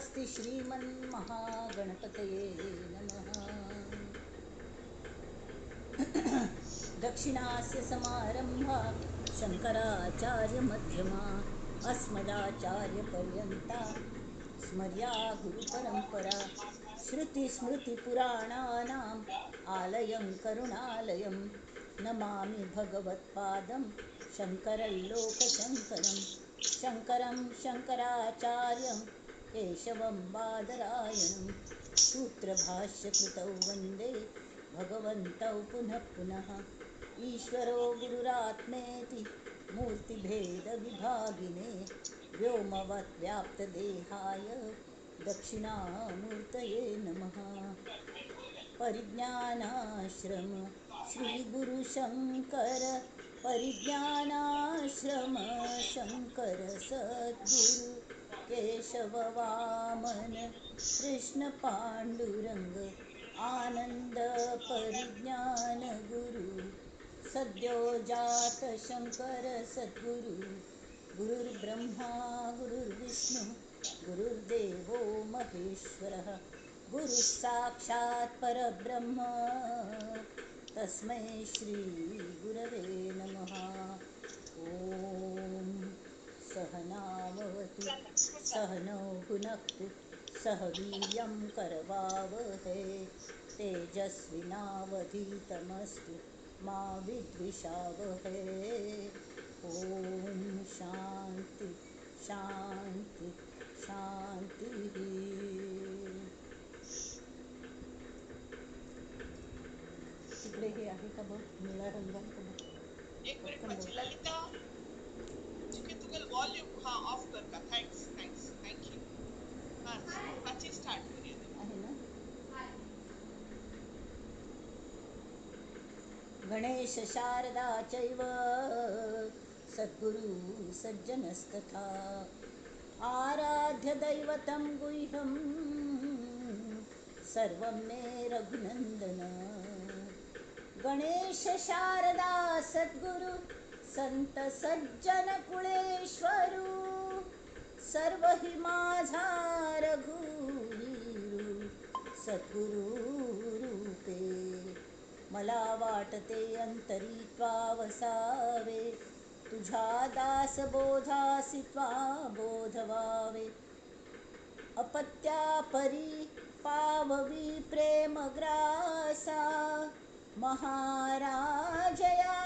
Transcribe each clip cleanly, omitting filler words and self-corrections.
स्वस्ति श्रीमन्महागणपतये नमः. दक्षिणास्य समारंभा शंकराचार्यमध्यमा अस्मदाचार्यपर्यन्ता स्मर्या गुरुपरंपरा. श्रुतिस्मृतिपुराणानाम् आलयं करुणालयं नमामि भगवत्पादं शंकरं लोकशंकरं शंकरं शंकराचार्यं केशवं बादरायणं सूत्रभाष्यकृतौ वंदे भगवन्तौ पुनः पुनः. ईश्वरो गुरुरात्मेति मूर्तिभेदविभागिने व्योमवत् व्याप्तदेहाय दक्षिणामूर्तये नमः. परिज्ञानाश्रम श्रीगुरुशंकर परिज्ञानाश्रम शंकर सद्गुरु केशव वामन कृष्ण पांडुरंग आनंद परिज्ञान गुरु सद्यो जात शंकर सद्गुरु. गुरुर्ब्रह्मा गुरुर्विष्णु गुरुर्देवो महेश्वरः गुरुः साक्षात् परब्रह्म तस्मै श्री गुरवे नमः. ॐ सहनावतु सहनौ भुनक्तु सह वीर्यं करवावहै तेजस्विनावधीतमस्तु मा विद्विषावहै. ॐ शांती शांती शांती. तिकडे हे आहे का बघ, निळा रंग आहे का बघ. एक मिनिट पाची ललिता चुकी तुगेल वॉल्यूम हा ऑफ कर का. Thanks thanks thank you. हा पाची स्टार्ट करूया आहे ना. गणेश शारदा चैव सद्गुरु सज्जनस्तथा आराध्य दैवतं गुह्यं सर्वं मे रघुनंदन. गणेश शारदा सद्गुरु संत सज्जन कुळेश्वरू सर्व हि माझा रघुवीरू सद्गुरु रूपे. मला वाटते अंतरी त्वा वसावे तुझ्या दासबोधासी त्वा बोधवावे. अपत्या परी पाववी प्रेमग्रासा महाराजया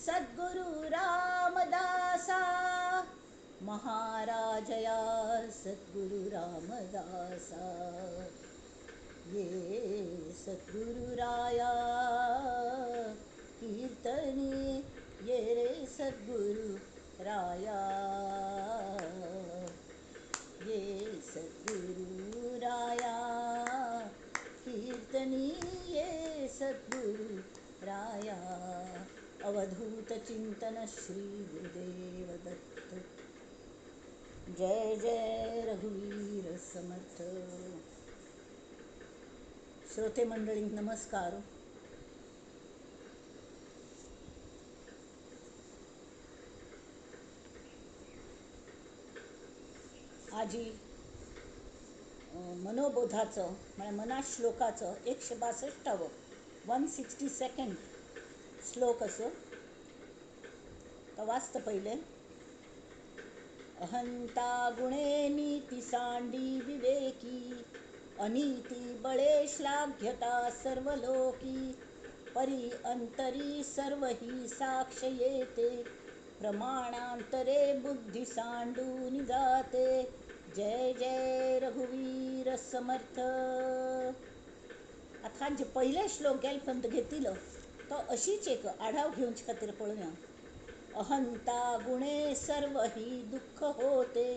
सद्गुरु रामदासा महाराजया सद्गुरु रामदासा. ये सद्गुरुराया कीर्तनी ये रे सद्गुरु राया ये सद्गुरु राया कीर्तनी ये सद्गुरु राया. अवधूत चिंतन श्री गुरुदेव दत्त. जय जय रघुवीर समर्थ. श्रोते मंडळी नमस्कार. आजी मनोबोधाचं म्हणजे मनाश्लोकाचं 162वं 162 श्लोक असं तर वाचतं पहिले. अहंता गुणे नीती सांडी विवेकी अनीती बळे श्लाघ्यता सर्वलोकी परी अंतरी सर्व ही साक्ष येते प्रमाणांतरे बुद्धी सांडून जाते. जय जय रघुवीर समर्थ. आता जे पहिले श्लोक गेलपर्यंत घेतलं तो अशीच एक आढाव घेवचे खातीर पळोवया. अहंता गुणे सर्व ही दुःख होते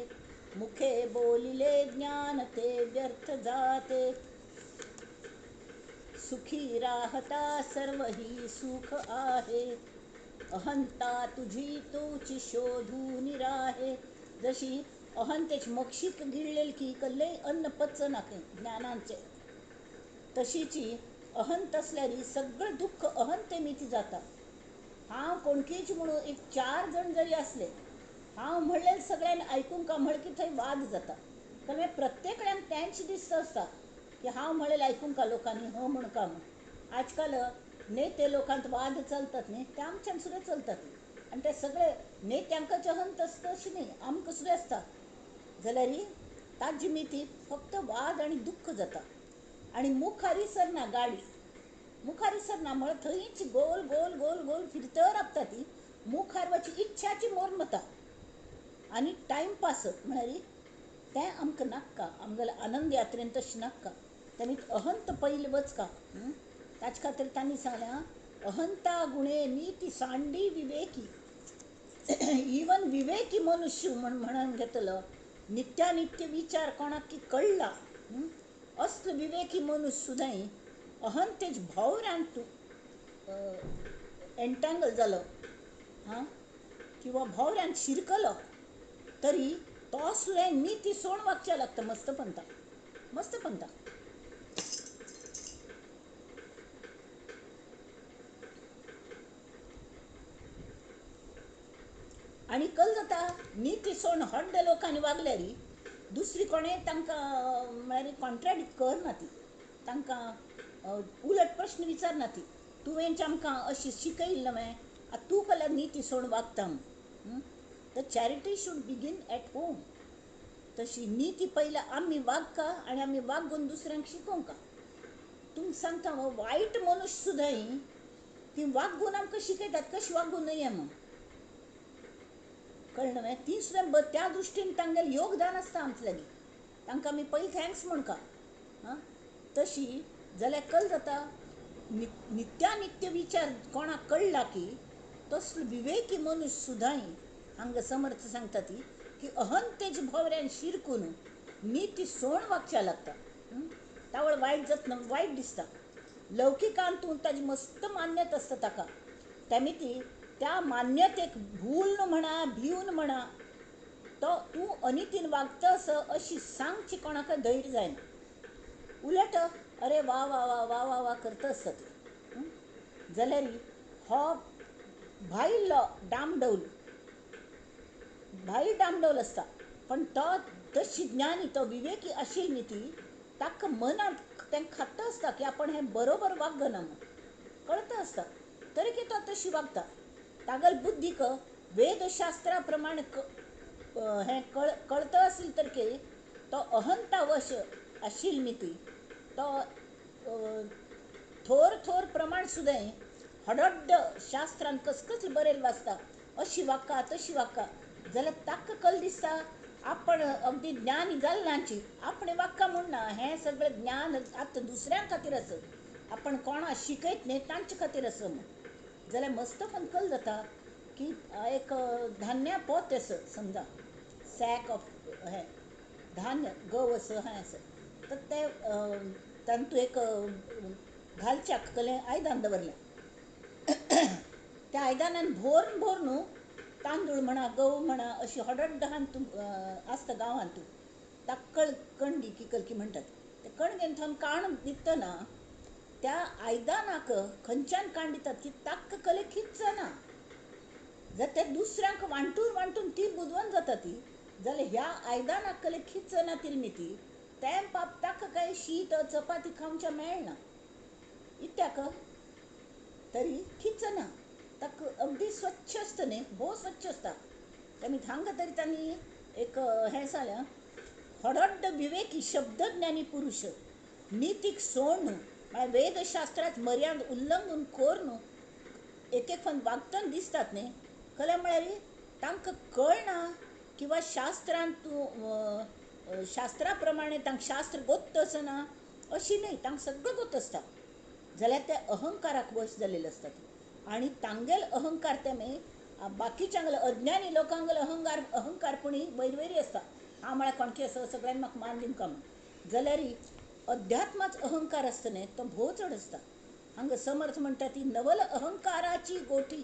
मुखे बोलिले ज्ञान ते व्यर्थ जाते. सुखी राहता सर्व ही सुख आहे अहंता तुझी तोची शोधून राहे. जशी अहंतेच मक्षिक गिळलेल की कल्ले अन्न पचना ज्ञानांचे तशीची अहंत असल्यारी सगळं दुःख अहंते मिती जाता. हांव कोणकीच म्हणून एक 4 जण जरी असले हांव म्हणलेल सगळ्यांनी आयकूंक का म्हळ की थंय वाद जाता. कारण प्रत्येकल्यान तेंच दिसता आसता की हांव म्हणलें आयकूंक का लोकांनी हो म्हण का म्हण. आजकाल नेते लोकांत वाद चलतात न्ही, ते आमच्यान सुद्दां चलतात आनी ते सगळे नेत्यांकच अहंत आसता अशें न्ही, आमकां सुद्दां आसता. जाल्यार ताजी मिती फक्त वाद आनी दुख्ख जाता आनी मुखारी सरना गाडी, मुखारी सरना म्हळ्यार थंयच गोल गोल गोल गोल फिरत राबता ती, मुखार वची इच्छाची मोर वता आनी टायमपास म्हळ्यार तें आमकां नाक्का. आमगेल्या आनंद यात्रेन तशें नाक्का. ताणी अहंत पयलीं वचका. ताचे खातीर तांणी सांगलें अहंता गुणे नीती सांडी विवेकी. इवन विवेकी मनुष्य म्हण म्हणून घेतलो नित्यानित्य विचार कोणाक की कळ्ळा असलो विवेकी मनुष्य सुद्दां अहंतेच भोवरांत एंटांगल जालो हां किंवा भोवऱ्यांत शिरकलो तरी तो सुद्दां नीती सोड वागच्या लागता. मस्त पंता मस्त पंता. आनी कल जाता नीती सोड हड्ड लोकांनी वागल्यार दुसरी कोणें तांकां म्हळ्यार कॉन्ट्राडिक्ट करना ती, तांकां उलट प्रश्न विचारना ती. तुवें आमकां अशें शिकयल्लें न्हय, आतां तूं कल्यार नीती सोड वागता. The charity should begin at home. तशी नीती पयलीं आमी वागका आनी आमी वागून दुसऱ्यांक शिकोवंका. तुमकां सांगता वायट मनुष्य सुद्दां ती वागून आमकां शिकयतात कशी वागूं नये म्हूण. कळ्ळें न्हय? ती सुद्दां त्या दृश्टीन तांगेलें योगदान आसता आमचे लागीं, तांकां आमी पयलीं thanks म्हणका. आं तशी जाल्यार कल जाता नित्यानित्य विचार कोणाक कळ्ळा की तसलो विवेकी मनुष्य सुद्दां हांगा समर्थ सांगता ती की अहंतेज भोवऱ्यान शिरकून नीती सोण वागच्या लागता. तावळ वायट जातना वायट दिसता. लौकिकांतून ताजी मस्त मान्यता आसता ताका, तेमी ती त्या मान्यतेक भूल म्हणा भिवन म्हणा तो तूं अनितीन वागता असं अशी सांगची कोणाक धैर्य जायना. उलट अरे वा वा वा वा वा वा करता आसता ती. जाल्यार हो भायलो डामडौल, भायर डामडौल आसता पण तो तशी ज्ञानी तो विवेकी आशिल्ली न्ही ती ताका मनांत तें खात्ता आसता की आपण हें बरोबर वागना म्हूण कळता आसता, तरी की तो तशी वागता. तागेल बुद्धीक वेदशास्त्रा प्रमाणे हें कळता आसली तर की तो अहंतावश आशिल्ली न्ही ती तो थोर थोर प्रमाण सुद्दां हडड्ड शास्त्रान कसकस बरयल वाचता अशी वाक्का तशी वाक्का जाल्यार ताका कल दिसता आपण अगदी ज्ञानी जाल नाची आपणे वाक्का म्हूण ना, हें सगळें ज्ञान आतां दुसऱ्यां खातीर आसा, आपण कोणा शिकयत न्ही तांचे खातीर आसा म्हूण. जाल्यार मस्त पण कल जाता की एक धान्या पोत आसा समजा सॅक ऑफ हें धान्य गंव आसा हें आसा तर तें तातूंत एक घालच्याक कलें आयदन दवरलें. त्या आयदनान भरून भरून न्हू तांदूळ म्हणा गंव म्हणा अशी हडड्ड तूं आसता गांवांत ताका कणगी की कलकी म्हणटात. ते कणगेन थंय काण दितना त्या आयदनाक खंयच्यान काण दितात की ताक्क कले खिच्चना. जर ते दुसऱ्यांक वांटून वांटून ती बुदवंत जाता ती जाल्यार ह्या आयदनाक कले खिच्चना ती ती तें पाप ताका काय शीत चपाती खावच्या मेळना इत्याक तरी खिच्चना. ताका अगदी स्वच्छ आसता न्ही, भोव स्वच्छ आसता. तेमी हांगा तरी तांणी एक हें सांगलें हडड्ड विवेकी शब्दज्ञानी पुरुष नितीक सोड म्हळ्यार वेदशास्त्रात मर्याद उल्लंघन करून एक एक फन वागतना दिसतात न्ही, कलें म्हळ्यार तांकां कळना किंवा शास्त्रांत तूं शास्त्रा प्रमाणे तांकां शास्त्र गोत्त आसना अशी न्ही, तांकां सगळें गोत्त आसता. जाल्यार ते अहंकाराक वश जाल्लेले आसतात आनी तांगेल अहंकार ते मागीर बाकीच्यांगेलो अज्ञानी लोकांगेलो अहंकार अहंकारपणी वयर वयरी आसता. हांव म्हळ्यार कोणकी आसा सगळ्यांनी म्हाका मान दिवंका म्हूण. जाल्यार अध्यात्माच अहंकार आसता न्ही तो भोव चड आसता. हांगा समर्थ म्हणटा ती नवल अहंकाराची गोठी.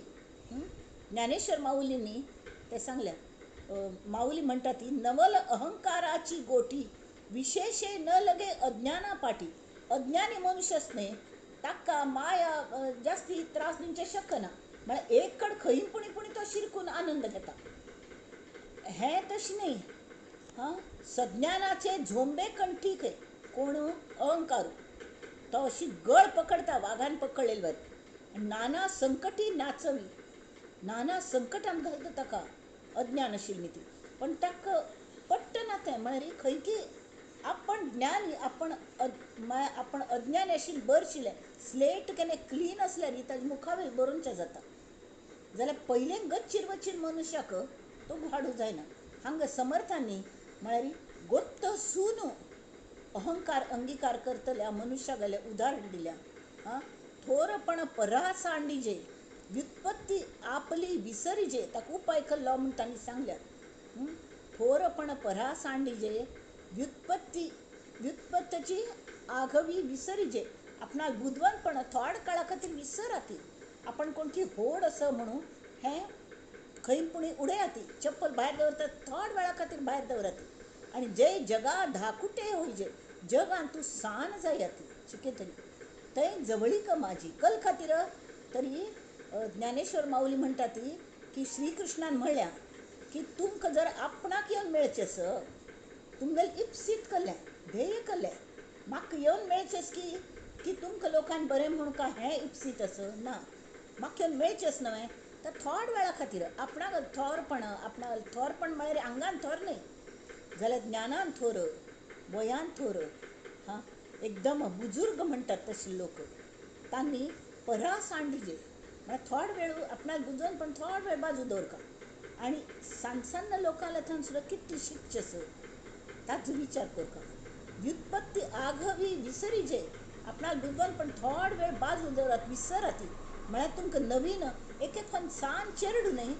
ज्ञानेश्वर माऊलींनी ते सांगल्या. माऊली म्हणटा ती नवल अहंकाराची गोठी विशेषे न लगे अज्ञाना पाठी. अज्ञानी मनुष्य आसता न्ही ताका माया जास्ती त्रास दिवचें शकना, म्हळ्यार एक कड खंय पुणी पुणी तो शिरकून आनंद घेता. हें तशें न्ही. हां सज्ञानाचे झोंबे कंठी खंय कोण अहंकार तो अशी गळ पकडता वाघान पकडलेले वरी नाना संकटी नाचवी नाना संकटान घालता ताका अज्ञान आशिल्ली ती पण ताका पट्ट ना तें म्हळ्यार खंय की आपण ज्ञानी आपण आपण अज्ञानी आशिल्लें बरें आशिल्लें स्लेट केन्ना क्लीन आसल्यार ताजे मुखावेर बरोवचें जाता जाल्यार पयलें गच्चीर वचीन मनुष्याक तो घाडू जायना. हांगा समर्थांनी म्हळ्यार गोत्त सून अहंकार अंगीकार करतल्या मनुष्या गेले उदाहरण दिल्या. हां थोरपण परा सांडिजे व्युत्पत्ती आपली विसरिजे ताका उपाय केल्लो म्हूण तांणी सांगल्या. थोरपण परा सांडिजे व्युत्पत्ती व्युत्पत्तीची आघवी विसरिजे आपणा बुदवंतपण थोड काळा खातीर विसराती आपण कोणती होड असं म्हणून हें खंय पुणी उडयाती चप्पल भायर दवरतात थोड वेळा खातीर भायर दवराती आनी जे जगा धाकुटे होईजे जगान तूं सान जायाती शिकयतली थंय जवळीक माझी कल खातीर तरी ज्ञानेश्वर माऊली म्हणटा ती की श्रीकृष्णान म्हणल्या की तुमकां जर आपणाक येवन मेळचें सर तुमगेलें इप्सीत कल्लें ध्येय कल्लें म्हाका येवन मेळचेंच की की तुमकां लोकांक बरें म्हूण काय हें इप्सीत आसा ना म्हाका येवन मेळचेंच न्हय तर थोड वेळा खातीर आपणाक थोरपण आपणाक थोरपण म्हळ्यार आंगान थोर न्हय जाल्यार ज्ञानान थोर वयान थोर हां एकदम बुजुर्ग म्हणटात तशे लोक तांणी परा सांडिजे म्हळ्यार थोड वेळ आपणाक बुजोवन पण थोड वेळ बाजू दवरता आनी सान सान्न लोकांक थंय सुद्दां कितलें शिकचें सर ताचो विचार करता. व्युत्पत्ती आघवी विसरिजे आपणाक बुजोवन पण थोड वेळ बाजू दवरात विसराती म्हळ्यार तुमकां नवीन एक एक पण सान चेरडू न्हय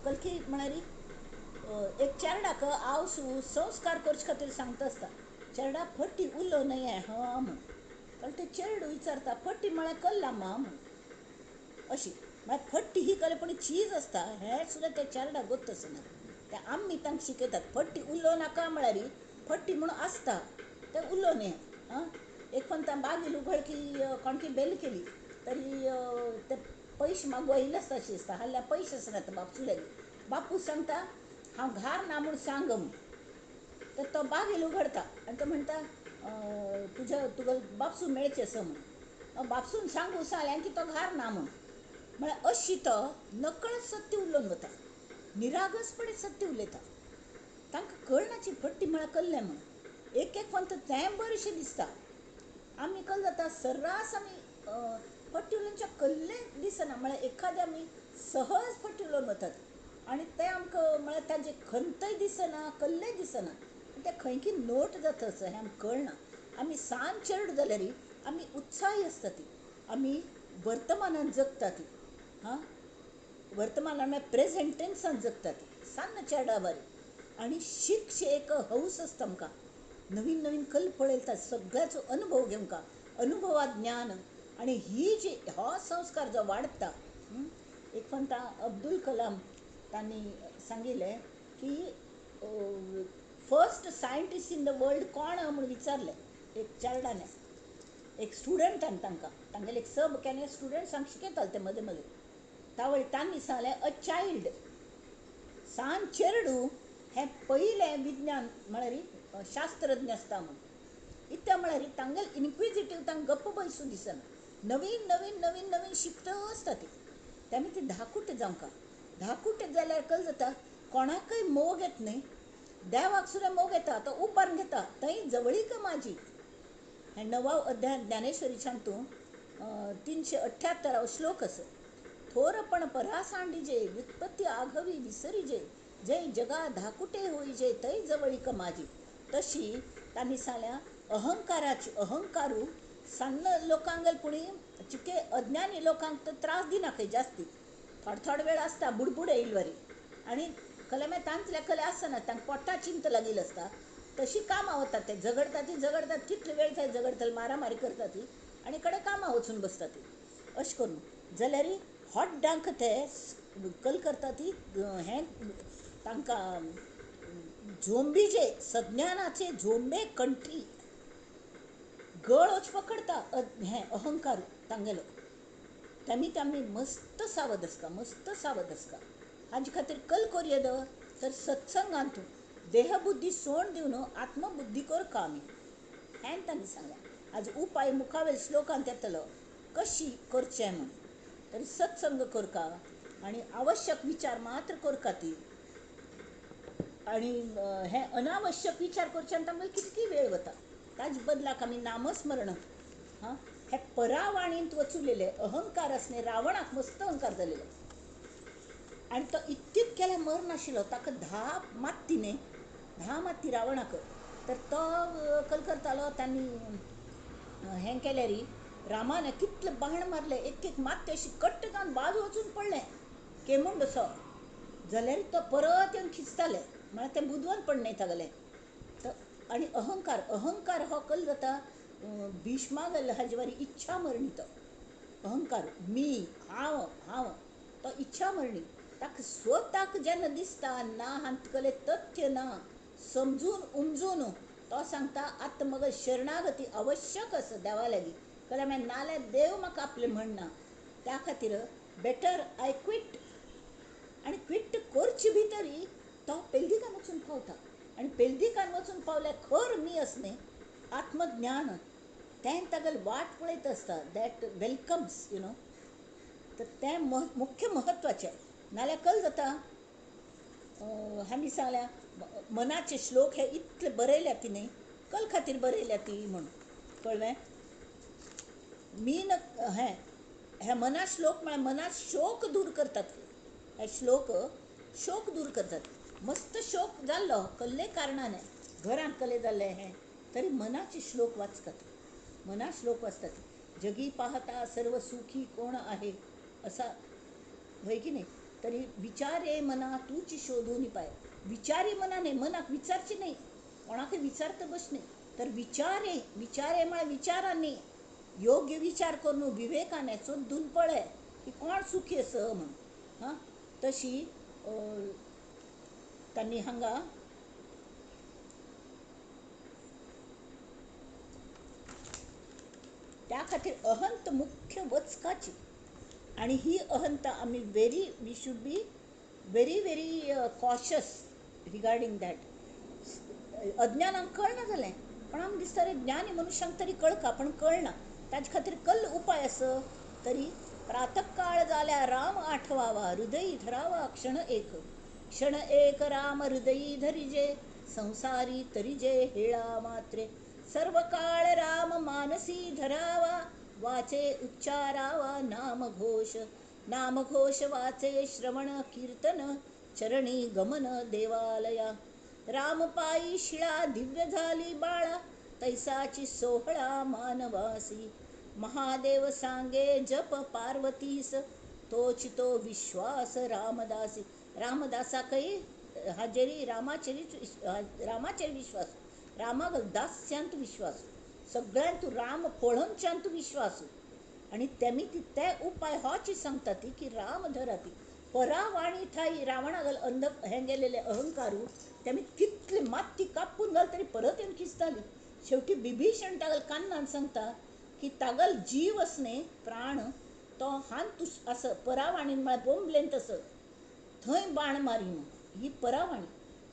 कलकी म्हळ्यार एक चेरडाक हांव संस्कार करचे खातीर सांगता आसता चेरडा फटी उलो न्हय हां म्हूण पण ते चेरडू विचारता फटी म्हळ्यार कल्ला मा म्हूण अशी म्हळ्यार फट्टी ही कले पण चीज आसता हें सुद्दां त्या चेरडाक गोत्त आसना ते आमी तांकां शिकयतात फट्टी उलो नाका म्हळ्यार फट्टी म्हणून आसता तें उलो न्हय. आं एक पण बागील उघडकी कोणकी बेल केली तरी ते पयशे मागू येयले आसता अशी दिसता हाल्या पयशे आसना बापसू लागीं बापूस सांगता हांव घार ना म्हूण सांग म्हूण तर तो बागील उघडता आनी तो म्हणटा तुज्या तुका बापसू मेळचें आसा म्हूण बापसून सांगू सांगलें की तो घार ना म्हूण म्हळ्यार अशी तो नकळत सत्य उलोवन वता निरागसपणे सत्य उलयता तांकां कळनाची फट्टी म्हळ्यार कल्लें म्हूण एक एक पण तें बरेंशें दिसता आमी कल जाता सर्रास आमी फट्टी उलोवच्या कल्लें दिसना म्हळ्यार एखादें आमी सहज फट्टी उलोवन वतात आनी तें आमकां म्हळ्यार ताजें खंतय दिसना कल्लें दिसना तें खंय की नोट जाता असो हें आमकां कळना. आमी सान चेरडू जाल्यार आमी उत्साही आसता ती आमी वर्तमानान जगता ती हां वर्तमानान म्हळ्यार प्रेझेंट टेन्सान जगता ती सान्न चेरडा बरी आनी शिकचे एक हौस आसता आमकां नवीन नवीन कल पळयता सगळ्याचो अनुभव घेवंक अनुभवात ज्ञान आनी ही जी हो संस्कार जो वाडटा. एक म्हणटा अब्दुल कलाम तांणी सांगिल्लें की first scientist in the world कोण म्हूण विचारलें एक चेरडाने एक स्टुडंटान तांकां तांगेले एक सब केन्ना स्टुडंट्सांक शिकयताले ते मदें मदें तावळी तांणी सांगलें अ चायल्ड सान चेरडू हें पयलें विज्ञान म्हळ्यार शास्त्रज्ञ आसता म्हूण इतलें म्हळ्यार तांगेले इन्क्विजिटीव तांकां गप्प बैसूं दिसना नवीन नवीन नवीन नवीन शिकता आसता ती तेमी ती धाकुटे जावंक धाकुटे जाल्यार कल जाता कोणाकय मोग येत न्हय देवाक सुद्दां मोग येता तो उपार घेता थंय जवळीक माझी. हें णवाव अध्याय ज्ञानेश्वरीच्यान तूं 378 श्लोक आसा. थोरपण परा सांडिजे व्युत्पत्ती आघवी विसरिजे जय जगा धाकुटे होईजे थंय जवळीक माझी. तशी तांणी सांगल्या अहंकाराची अहंकारू सान्न लोकांक पुणी चिके अज्ञानी लोकांक तर त्रास दिना खंय जास्ती थोडो थोडो वेळ आसता बुडबुड येयले वरी आनी कले मागीर तांतल्या कले आसना तांकां पोटा चिंत लागिल्ली आसता तशी कामां वतात ते झगडटा ती झगडटात कितले वेळ थंय झगडटले मारामारी करता ती आनी कडेन कामां वचून बसता ती अशें करून जाल्यार हॉड्डांक ते कल करता ती हें तांकां झोंबीचे सज्ञानाचे झोंबे कंठी गळोच पकडता हें अहंकार तांगेलो तेमी तामी मस्त सावध आसता मस्त सावध आसता. हाजे खातीर कल कोरयेद तर सत्संगांतून देहबुद्धी सोड दिवन आत्मबुद्धी करका आमी हें तांणी सांगलें. आज उपाय मुखावेल श्लोकांत येतलो कशी करचें म्हूण. तरी सत्संग करका आनी आवश्यक विचार मात्र करका ती, आनी हे अनावश्यक विचार करचे आनी तांकां कितकी वेळ वता. ताजे बदलाक आमी नामस्मरण हां हे परावाणींत वचुलेले अहंकार आसले. रावणाक मस्त अहंकार जालेलो आनी तो इतकीत केल्यार मरनाशिल्लो. ताका 10 मात्ती न्ही, 10 मात्ती रावणाक. तर तो कल करतालो. तांणी हें केल्यार रामान कितले बाण मारले, एक एक मात्ते अशी कट्ट जावन बाजू वचून पडलें केमुंड असो. जाल्यार तो परत येवन खिचताले, म्हळ्यार तें बुदवंतपण न्हय तागेलें. तर आनी अहंकार, अहंकार हो कल जाता भीष्मा गेल्लो हाजे वारी इच्छा मरणी. तो अहंकार मी हांव हांव तो इच्छा मरणी. ताका स्वताक जेन्ना दिसता ना हांतकले तथ्य ना समजून उमजून तो सांगता आतां मगो शरणागती आवश्यक आसा देवा लागीं, कल्यार मागीर नाल्यार देव म्हाका आपलें म्हणना. त्या खातीर बेटर I quit. आनी क्विट करचे भितरी तो पेल्दिकान वचून पावता. आनी पेल्दिकान वचून पावल्यार खर मी आसलें आत्मज्ञान तें तागेले वाट पळयत आसता, that welcomes you know. तर तें मुख्य म्हत्वाचें. नाल्यार कल जाता हांणी सांगल्या मनाचे श्लोक हे इतले बरयल्या ती न्ही, कल खातीर बरयल्या ती म्हूण कळ्ळें. मी न हें हे मना श्लोक म्हळ्यार मनात शोक दूर करतात. हे श्लोक शोक दूर करतात. मस्त शोक जाल्लो कसले कारणान घरांत कले जाल्ले हें तरी मनाचे श्लोक वाचतात, मना श्लोक वाचतात. जगी पाहता सर्व सुखी कोण आहे असा व्हय की नाही. तरी विचारे मना तूच शोधून पाय. विचारे मना न्ही, मनाक विचारचे न्ही, कोणाकय विचारता बस न्ही. तर विचारे, विचारे म्हळ्यार विचारांनी योग्य विचार करून विवेकाने सोदून पळय की कोण सुखी आसा म्हूण. हां तशी तांणी हांगा त्या खातीर अहंत मुख्य वचकाची. आनी ही अहंता आमी very we should be very very cautious regarding that. अज्ञानाक कळना जालें पण आमकां दिसता रे ज्ञानी मनुष्यांक तरी कळका, पण कळना. ताजे खातीर कल उपाय आसा तरी प्रातःकाळ जाल्या राम आठवावा हृदयी धरावा क्षण एक, क्षण एक राम हृदयी धरिजे संसारी तरिजे हेळा मात्रे. सर्व काळ राम मानसी धरावा वाचे उच्चारावा नाम घोष, नाम घोष वाचे श्रवण कीर्तन चरणी गमन देवालया. राम पायी शिळा दिव्य झाली बाळा तैसाची सोहळा मानवासी. महादेव सांगे जप पार्वतीस तोची तो विश्वास रामदासी. रामदासाकय हाजेरी रामाचेरी रामाचेर विश्वास, रामाक दास्यांत विश्वास, सगळ्यांत राम पळोवच्यांत विश्वास. आनी तेमी ते उपाय होच सांगता ती की राम धराती परावाणी थाई रावणागल अंध हें गेलेले अहंकारू तेमी कितले मात्ती कापून घाल तरी परत येवन खिचताली. शेवटी बिभीषण तागल कान्नान सांगता की तागल जीव आसने प्राण तो हान तुस आस परावाणीन म्हळ्यार बोंबलेन तसो थंय बाण मारी म्हूण. ही परावाणी.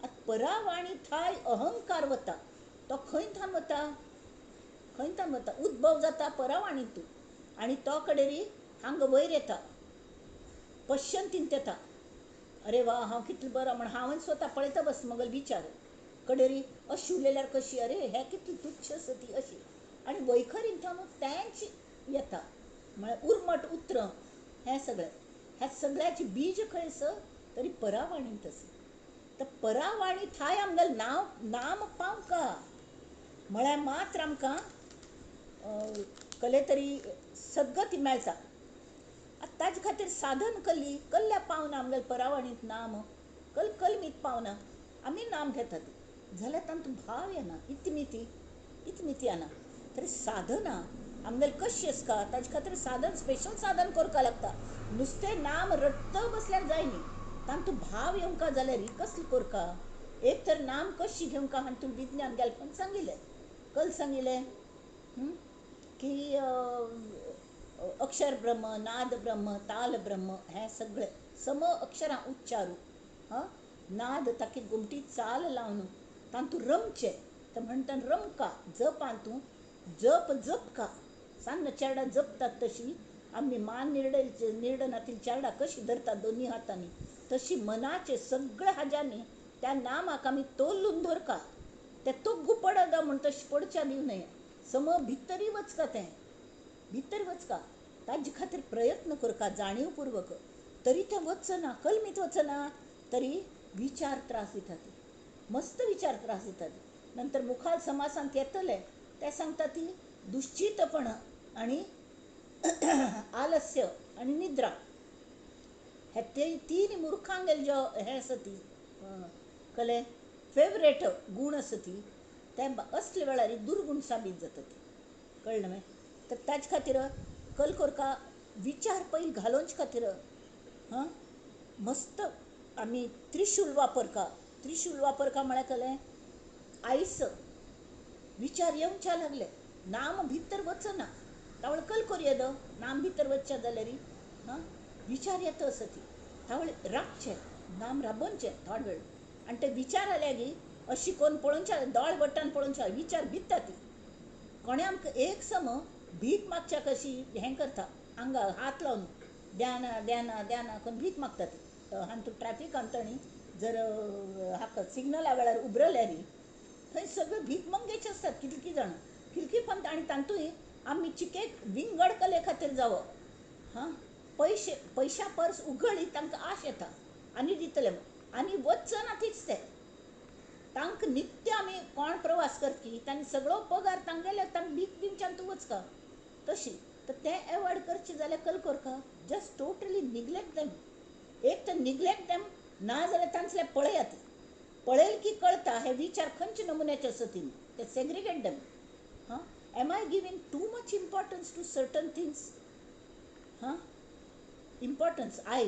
आतां परावाणी थाय अहंकार वता तो खंय थावन वता, खंय थावन वता, उद्भव जाता परावाणींतू आनी तो कडेरी हांगा वयर येता पश्यंतींत येता. अरे वा हांव कितलें बरो म्हण हांवें स्वता पळयता बस मगल विचार कडेरी अशी उलयल्यार कशी, अरे हे कितली तुच्छ आसा ती अशी. आनी वैखरीन थावन तेंच येता म्हळ्यार उर्मट उतरां हें सगळें. ह्या सगळ्याचें बीज खंय आसा तरी परावाणींत आसा. तर परावाणी थाय आमगेलें नांव नाम पावका म्हळ्यार मात्र आमकां कले तरी सद्गती मेळटा. आतां ताजे खातीर साधन कल्ली कल्ल्या पावना आमगेल्या परावाणींत नाम कल कलमीत पावना. आमी नाम घेतात जाल्यार तांतूं भाव येना, इतमिती इतमिती येना. तरी साधना आमगेली कशी आसता ताजे खातीर साधन स्पेशल साधन करपाक लागता. नुस्तें नाम रट्ट बसल्यार जायनी, तांतूं भाव येवंका जाल्यार कसलें करका. एक तर नाम कशी घेवंका हातूंत विज्ञान गेलें सांगिल्लें कल सांगिल्लें की अक्षर ब्रह्म, नाद ब्रह्म, ताल ब्रह्म हें सगळें सम अक्षरां उच्चारू. हां नाद ताकी गोमटी चाल लावन तांतू रमचें. तर म्हणटा रमका जपान तूं जप जपका सांग चेरडा जपतात तशी आमी मान निर्डनातील चेरडा कशी धरतात दोन्ही हातांनी तशी मनाचे सगळे हाज्यांनी त्या नामाक आमी तोलून धरका. ते तोग्गू पडत म्हूण तशी पडच्या दिवं नये. सम भितरी वचका तें भितर वचका ताजे खातीर प्रयत्न करका जाणीवपूर्वक. तरी तें वचना कलमीत वचना तरी विचार त्रास दितात, मस्त विचार त्रास दितात. नंतर मुखार समासांत येतले ते सांगता ती दुश्चितपण आणि आलस्य आणि निद्रा हे ते तीन मूर्खांगेल जो हे आसा ती कले फेवरेट गूण आसा ती ते असले वेळार दुर्गूण साबीत जाता ती. कळ्ळें न्हय? तर ताजे खातीर कल करका विचार पयलीं घालोवचे खातीर हां मस्त आमी त्रिशूल वापरका. त्रिशूल वापरका म्हळ्यार कलें आयस विचार येवच्या लागले नाम भितर वचना तावळ कल करूं येदो नाम भितर वचच्या जाल्यार हां विचार येता आसा ती तावळ राबचें नाम राबोवचें थोडो वेळ. आनी ते विचार आल्या गी अशी कोण पळोवच्या दोळ वट्टान पळोवच्या विचार भिता ती कोणें आमकां एक सम भीक मागच्या कशी हें करता आंगा हात लावन द्याना द्याना द्याना करून भीक मागता ती. हातूंत ट्रॅफिकांत आनी जर हाका सिग्नला वेळार उबरल्यार थंय सगळे भीक मंगेचे आसतात कितलीं जाणां कितलीं पंत. आनी तातूंय आमी चिकेक विंगड कले खातीर जावप हां पयशे पयशा पर्स उगळी तांकां आश येता आनी दितले आनी वचना तीच ते तांकां नित्य आमी कोण प्रवास करपी तांणी सगळो पगार तांगेले तांकां भीक दिवच्यान तूं वचका तशी. तर तें एवॉयड करचें जाल्यार कल करका जस्ट टोटली निग्लेक्ट देम. एक तर निग्लेक्ट देम ना जाल्यार तांचें पळयात पळयल की कळता हे विचार खंयचे नमुन्याचे आसा ती ते सेग्रिगेट देम. हां am I giving too much importance to certain things? हां importance I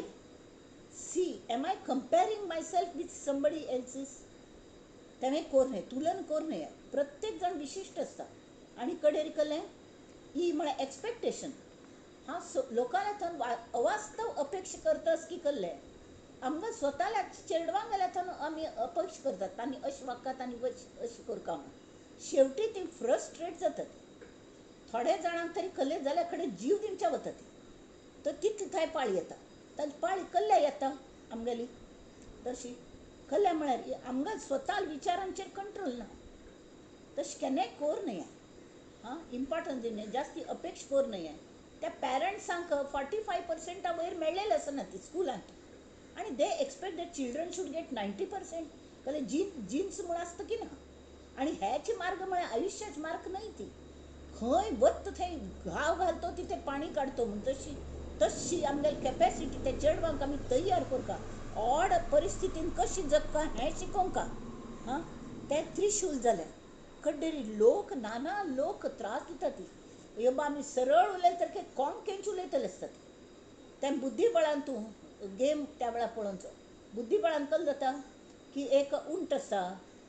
see am I comparing myself with somebody else's? तें कोर न्हय तुलन कोर न्हय. प्रत्येक जाण विशिश्ट आसता. आनी कडेर कलें ई म्हळ्यार एक्सपेक्टेशन. हांव लोकांल्या थंय अवास्तव अपेक्षा करतास की कल्लें आमकां स्वताल्या चेडवांक गेल्या थंय आमी अपेक्षा करतात आनी अशें वागतात आनी अशें करता म्हूण शेवटी ती फ्रस्ट्रेट जातात. थोड्या जाणांक तरी कल्ले जाल्यार कडेन जीव दिवच्या वता ती तर तितली थंय पाळी येता ताजी पाळी कल्ल्या येता आमगेली तशी कल्ल्या म्हळ्यार आमकां स्वता विचारांचेर कंट्रोल ना तशें केन्नाय कोर न्हय. हां इम्पॉर्टन्स दिवं न्हय जास्ती अपेक्षा कोर न्हय. त्या पॅरंट्सांक 45% वयर मेळ्ळेलें आसना ती स्कुलांत आनी they expect that children should get 90%. कळ्ळें जिन्स म्हूण आसता की ना. आनी हेच मार्ग म्हळ्यार आयुश्याच मार्ग न्हय ती खंय वत थंय घाव घालतो तिथे पाणी काडतो म्हूण तशी तशी आमगेली कॅपेसिटी त्या चेडवांक आमी तयार करका ऑड परिस्थितीन कशी जगका हें शिकोवंका. हां तें त्रिशूल जालें. कड्डेरी लोक नाना लोक त्रास दिता ती योबा आमी सरळ उलयत तर कोंकेंच उलयतले आसतात. तें बुद्धिबळान तूं गेम त्या वेळार पळोवचो. बुद्धिबळान कल जाता की एक उंट आसता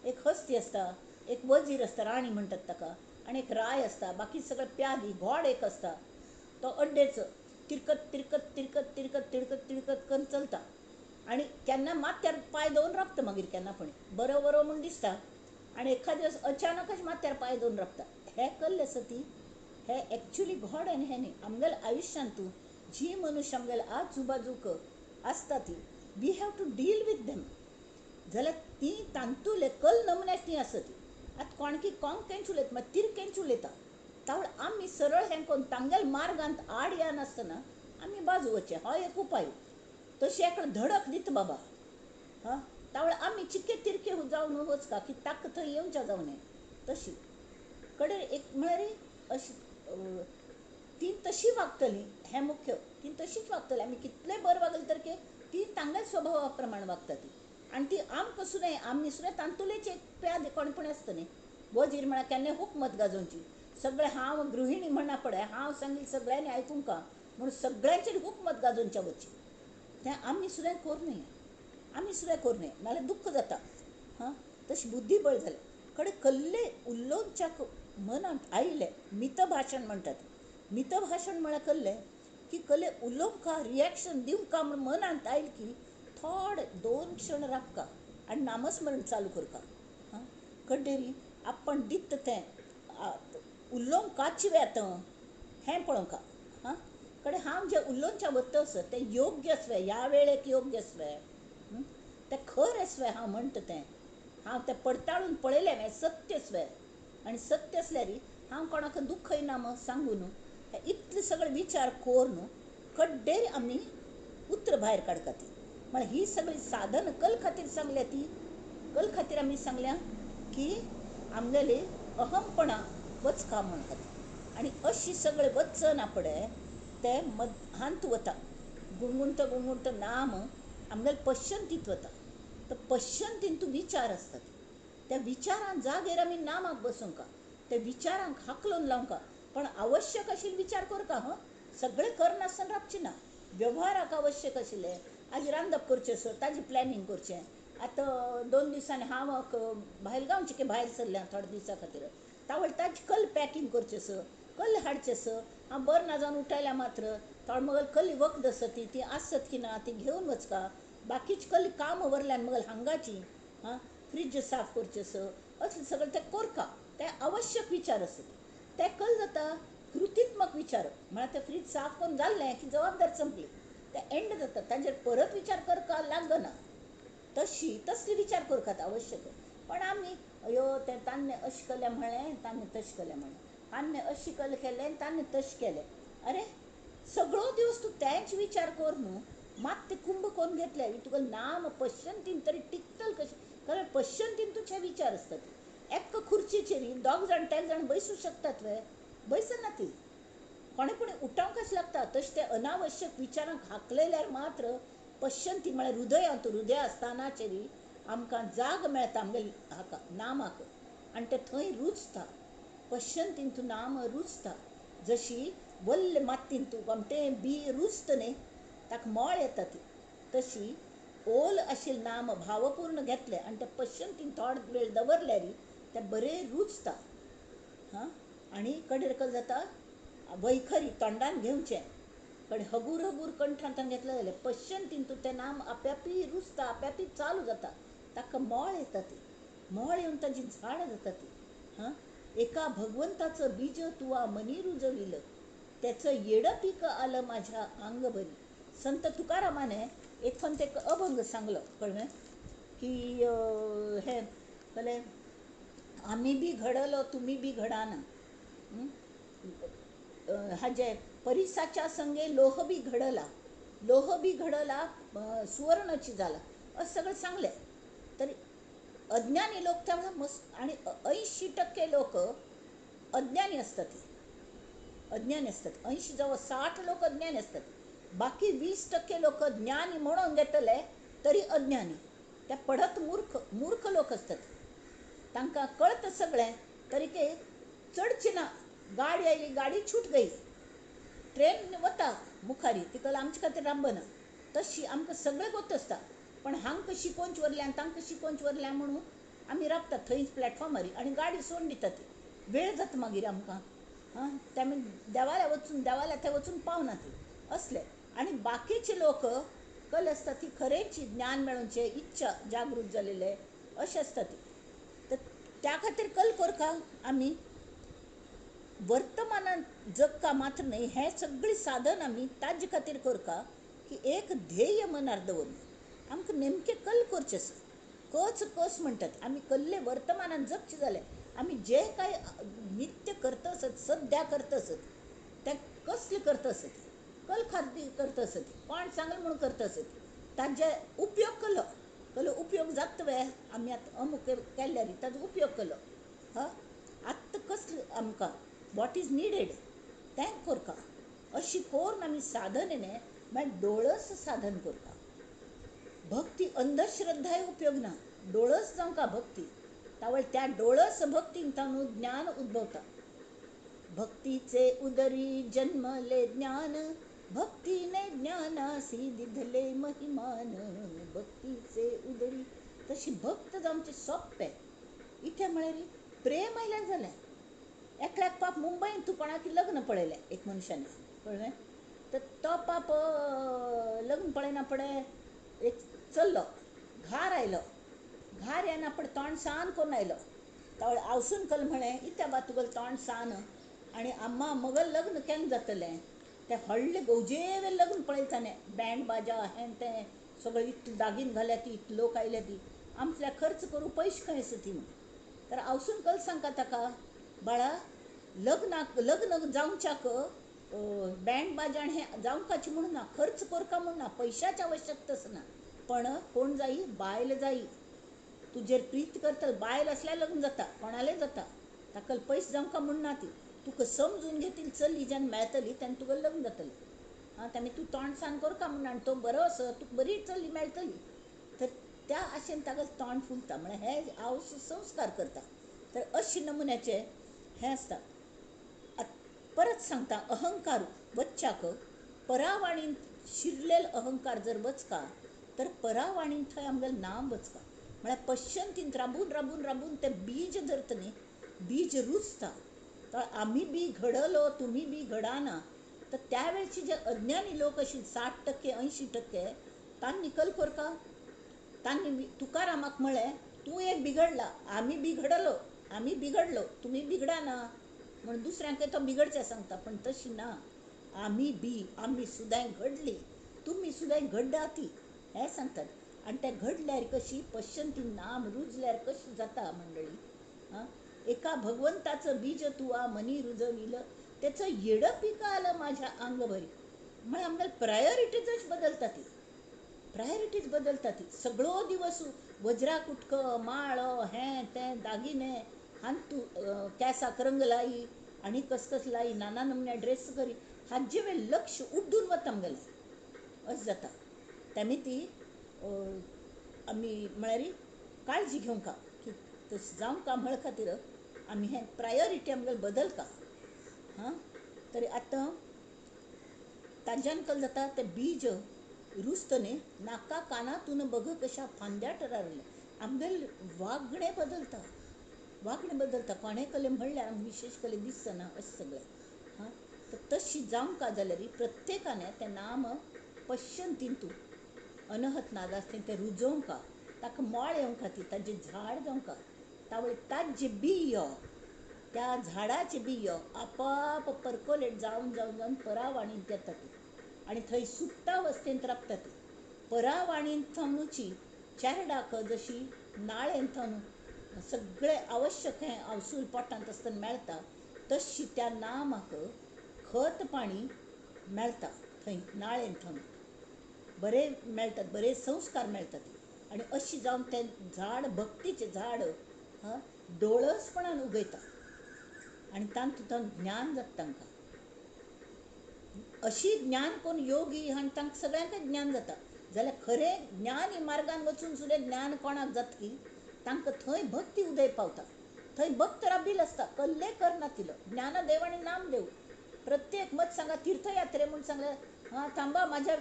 एक हस्ती आसता एक वजीर आसता राणी म्हणटात ताका आनी एक राय आसता बाकी सगळे प्यादी घोड एक आसता तो अड्डेचो तिरकत तिरकत तिरकत तिरकत तिरकत तिरकत करून चलता आनी केन्ना माथ्यार पांय दवरून राबता मागीर केन्ना पण बरो बरो म्हूण दिसता आनी एखाद दिवस अचानकच माथ्यार पांय दवरून राबता. हें कल्लें आसा ती हे एक्चुली घोड आनी हें न्ही. आमगेल्या आयुश्यांत तूं जी मनुष्य आमगेल्या आजूबाजूक आसता ती we have to deal with them जाल्यार ती तांतुले कल नमुन्याच ती आसा ती. आतां कोणकी कोंकेंच उलयता मागीर तिरकेंच उलयता तावळ आमी सरळ हें करून तांगेल्या मार्गांत आड येनासतना आमी बाजू वचचें हो एक उपाय. तशी एकलो धडक दिता बाबा हां तावळ आमी चिके तिरके जावन वचका की ताका थंय येवच्या जावं नये तशी कडेन एक म्हळ्यार अशी ती तशी वागतली हें मुख्य ती तशीच वागतली. आमी कितलें बरें वागले तर ती तांगेल्या स्वभावा प्रमाण वागता ती. आनी ती आमकां सुद्दां आमी सुद्दां तांतुलेच एक प्याद कोणपण आसता न्ही. वजीर म्हळ्यार केन्नाय हुकमत गाजोवची सगळें हांव गृहिणी म्हणना पळय हांव सांगील सगळ्यांनी आयकूंक म्हणून सगळ्यांचेर हुकमत गाजोवच्या वचची तें आमी सुद्दां करूं नये. आमी सुद्दां करूं नये नाल्यार दुख्ख जाता. हां तशें बुद्धिबळ जालें कडेन कल्ले उलोवच्याक मनांत आयलें मितभाशण म्हणटात. मितभाशण म्हळ्यार कल्लें की कल्ले उलोवंक रिएक्शन दिवंक म्हूण मनांत आयलें की थोडे 2 क्षण राबका आनी नामस्मरण चालू करका. हां कडेरी आपण दिता तें उलोवंक काचवे आतां हें पळोवंका. हां कडे हांव जें उलोवच्या वता आसत तें योग्य आसवे, ह्या वेळेक योग्य आसवे, तें खर आसवे हांव म्हणटा तें, हांव तें पडताळून पळयलें हें सत्य आसवे आनी सत्य आसल्यार हांव कोणाक दुखय ना मग सांगू न्हू. इतले सगळे विचार करून कड्डेर आमी उतर भायर काडटा ती. म्हळ्यार ही सगळी साधन कल खातीर सांगल्या ती, कल खातीर आमी सांगल्या की आमगेले अहमपणा वचका म्हण खातीर. आनी अशी सगळे वचना पडे ते मधांत वता, गुणगुणत गुणगुणत नाम आमगेले पश्यंतीत वता. तर पश्यंतीन तूं विचार आसता, त्या विचारान जागेर आमी नामाक बसोवंका, त्या विचारांक हाकलून लावंका. पण आवश्यक आशिल्ले विचार करता. हां सगळें करनासतना रावचें ना, व्यवहाराक आवश्यक आशिल्लें आज रांदप करचें सर ताजें प्लॅनिंग करचें. आतां 2 दिसांनी हांव भायल गांवचें भायर सरलें थोड्या दिसां खातीर, तावळ ताजें कल पॅकिंग करचें सर, कल हाडचें सर. हांव बरें ना जावन उठायल्या मात्र थोडे मगल कली वखद आसत ती आसत की ना ती घेवन वचका, बाकीची कल काम वरल्यान मगल हांगाची हां फ्रीज साफ करचें सर, असलें सगळें तें करका. ते आवश्यक विचार आसत ते कल जाता कृतीत्मक विचार. म्हळ्यार तें फ्रीज साफ करून जाल्लें की जबाबदार संपली, ते एंड जाता, ताजेर परत विचार करका लागना. तशी तसली विचार करकात आवश्यक. पण आमी अयो तें तान्ने अशें केलें म्हळें, तान्ने तशें केलें म्हळें, तान्ने अशें कल केलें, तान्ने तशें केलें. अरे सगळो दिवस तूं तेंच विचार कर न्हू, मात ते कुंभ कोन्न घेतले तुका नाम पश्यंतीन तरी टिकतल कशें? कारण पश्यंतीन तुजे विचार आसतात. एक खुर्चीचेर 2 जाण 3 जाण बैसूं शकतात वे? बैसना ती, कोणे कोणी उठावंकच लागता. तशें ते अनावश्यक विचारांक हाकलेल्यार मात्र पश्यंती म्हळ्यार हृदयांत, हृदय स्थानाचेर आमकां जाग मेळटा आमगेले हाका नामाक, आनी ते थंय रुजता. पश्यंतीन तूं नाम रुजता, जशी वल्ल मातयेन तूं आमटें बी रुजता न्ही, ताका मळ येता ती, तशी ओल आशिल्लें नाम भावपूर्ण घेतलें आनी ते पश्यंतीन थोडो वेळ दवरल्यार तें बरें रुजता. हां आनी कडेर कल जाता वैखरी तोंडान घेवचें, कडेन हगूर हगूर कंठांत घेतलें जाल्यार पश्यंतीन तूं तें नाम आप्यापी रुजता, आप्यापी चालू जाता, ताका मळ येता ती, मळ येवन ताजी झाड जाता ती. हां एका भगवंताचं बीज तुवा मनी रुजविलं, त्याचं येडं पीक आलं माझ्या अंगभरी. संत तुकारामाने एक पण ते अभंग सांगलो, कळ्ळें की हे कळ्ळें आमी बी घडलो तुमी बी घडाना, हाजे परिसाच्या संगे लोह बी घडला, लोह बी घडला सुवर्णाची झाला, असं सगळं सांगलें. तरी अज्ञानी लोक त्यावेळेला मस्त, आणि 80% लोक अज्ञानी असतात, अज्ञानी असतात. 80 जवळ 60 लोक अज्ञानी असतात, बाकी 20% लोक ज्ञानी म्हणून घेतले तरी अज्ञानी, त्या पडत मूर्ख मूर्ख लोक असतात. तांकां कळतं सगळें तरी ते चडचे ना. गाडी आयली गाडी छूट गई, ट्रेन वता मुखारी तिका आमचे खातीर राबना, तशी आमकां सगळें गोत आसता. पण हांकां शिकोवंच वरल्यान तांकां शिकोवंच वरल्यान म्हणून आमी राबतात थंयच प्लॅटफॉर्मार आनी गाडी सोडून दितात. वेळ जाता मागीर आमकां, हां ते देवाल्या वचून देवाल्या थंय वचून पावना ती असले. आनी बाकीचे लोक कल आसता ती खरेंच ज्ञान मेळोवचे इच्छा जागृत जालेले अशें आसता ती. तर त्या खातीर कल करका आमी वर्तमानात जगका मात्र न्हय, हें सगळें साधन आमी ताजे खातीर करका की एक ध्येय मनार दवरून आमकां नेमकें कल करचें आसा. कच कस म्हणटात आमी कल्ले वर्तमानान जगचें जाल्यार आमी जे काय नित्य करता आसत, सद्या करता आसत, तें कसलें करता आसत, कल खातीर करता आसत, कोण सांगलें म्हणून करता आसत, ताजे उपयोग केलो, कलो उपयोग जाता वे आमी आतां अमूक केल्यार ताजो उपयोग केलो. हां आतां कसलें आमकां what is needed तें करका. अशी करून आमी साधनेने मागीर डोळस साधन करता. भक्ती अंधश्रद्धाय उपयोग ना, डोळस जावंका भक्ती, तावळ त्या डोळस भक्तीन ताणू ज्ञान उद्भवता. भक्तीचे उदरी जन्मले ज्ञान, भक्तीने ज्ञानासी दिधले महिमान. भक्तीचे उदरी, तशी भक्त जावचे सोंपें. इथे म्हळ्यार प्रेम आयल्यार जालें. एकल्याक पाप मुंबयन तूं कोणाक लग्न पळयलें एक मनशान, कळ्ळें, तर तो पाप लग्न पळयना पडे एक चल्लो घार आयलो, घार येना पण तोंड सान कोन्न आयलो. तावळ आवसून कल म्हळें इत्या बा तुगेलें तोंड सान आनी आम्मा मगल लग्न केन्ना जातलें? तें व्हडलें गौजेवें लग्न पळयलें ताणें, बँड बाजा हें तें सगळें इतलें दागीन घाल्या ती, इतले लोक आयल्या ती, आमतल्या खर्च करूं पयशे खंय आसा ती म्हूण. तर आवसून कल सांगता ताका, बाळा लग्नाक लग्न जावच्याक बँड बाजा हें जावंकाची म्हूण ना, खर्च करका म्हूण ना, पयशाची आवश्यकता ना, पण कोण जायी बायल जायी, तुजेर प्रीत करतल बायल आसल्यार लग्न जाता, कोणालें जाता, ताका पयशे जावंका म्हूण ना, ती तुका समजून घेतील चली जेन्ना मेळटली तेन्ना तुका लग्न जातलें. आं तेमी तूं तोंड सान करका म्हूण आनी तो बरो आसा तुका बरी चली मेळटली. तर त्या आशेन ताका तोंड फुलता, म्हळ्यार हे आवस संस्कार करता. तर अशे नमुन्याचे हें आसता. परत सांगता, अहंकार वच्चाक परावाणीन शिरलेल अहंकार जर वचका तर परावाणीन थंय आमगेलें नाम वचका. म्हळ्यार पश्चंतीन राबून राबून राबून तें बीज धरता न्ही, बीज रुजता. तर आमी बी घडलो तुमी बी घडाना. तर त्या वेळचे जे अज्ञानी लोक आशिल्ले 60% 80% तांणी कल करका, तांणी तुकारामाक म्हळें तूं एक बिगडला, आमी बी घडलो, आमी बिगडलो, तुमी बिगडाना म्हणून दुसऱ्यांक तो बिगडचें सांगता, पण तशी ना, आमी बी आमी सुद्दां घडली, तुमी सुद्दां घडडा ती हें सांगतात. आनी तें घडल्यार कशी पश्चंती नाम रुजल्यार कशी जाता मंडळी. आं एका भगवंताचं बीज तुवा मनी रुजविलं त्याचं येडं पिकं आलं माझ्या अंगभरी. म्हळ्यार आमगेले प्रायोरिटीजच बदलता ती, प्रायोरिटीज बदलता ती. सगळो दिवस वज्रा कुटकं माळ हें तें दागिने हान तूं केंसाक रंग लाई आनी कसकस लाई नाना नमुन्या ड्रेस करी हाजे वेळ लक्ष उड्डून वता आमगेलें, अशें जाता. तेमी ती आमी म्हळ्यार काळजी घेवंका की तशें जावंका म्हळ खातीर आमी हें प्रायोरिटी आमगेलें बदलका. हां तरी आतां ताज्यान कल जाता तें बीज रुजता न्ही, नाका कानातून बघ कशा फांद्या टरारल्या. आमगेलें वागणें बदलता, वागणें बदलता. कोणें कले म्हणल्यार आमकां विशेश कले दिसना अशें सगळें. हां तर तशी जावंका जाल्यार प्रत्येकान तें नाम पश्चंतीन तूं अनहत नाद आसता तें रुजोवंका, ताका मोळ येवंक खातीर ताजें झाड जावंका, तावळ ताजें बियो त्या झाडाचें बियो आपाप परकोलेट जावन जावन जावन परावाणींत येता ती आनी थंय सुप्तावस्थेंत राबता ती. परावाणींत थावनुची चेरडाक जशी नाळेन थावन सगळें आवश्यक हें आवसूल पोटांत आसतना मेळटा तशी त्या नामाक खत पाणी मेळटा थंय नाळेन थावन बरे मेळटात, बरे संस्कार मेळटात. आनी अशी जावन तें झाड भक्तीचें झाड डोळसपणान उगयता आनी तातूंत ज्ञान जाता तांकां. अशी ज्ञान कोण योगी आनी तांकां सगळ्यांकच ज्ञान जाता. जाल्यार खरें ज्ञान मार्गान वचून सुद्दां ज्ञान कोणाक जातकी तांकां थंय भक्ती उदय पावता. थंय भक्त राबील आसता, कल्ले करनातिलो ज्ञानदेव आनी नामदेव. प्रत्येक मत सांगा तीर्थयात्रे म्हूण सांगल्यार हां थांबा माझ्या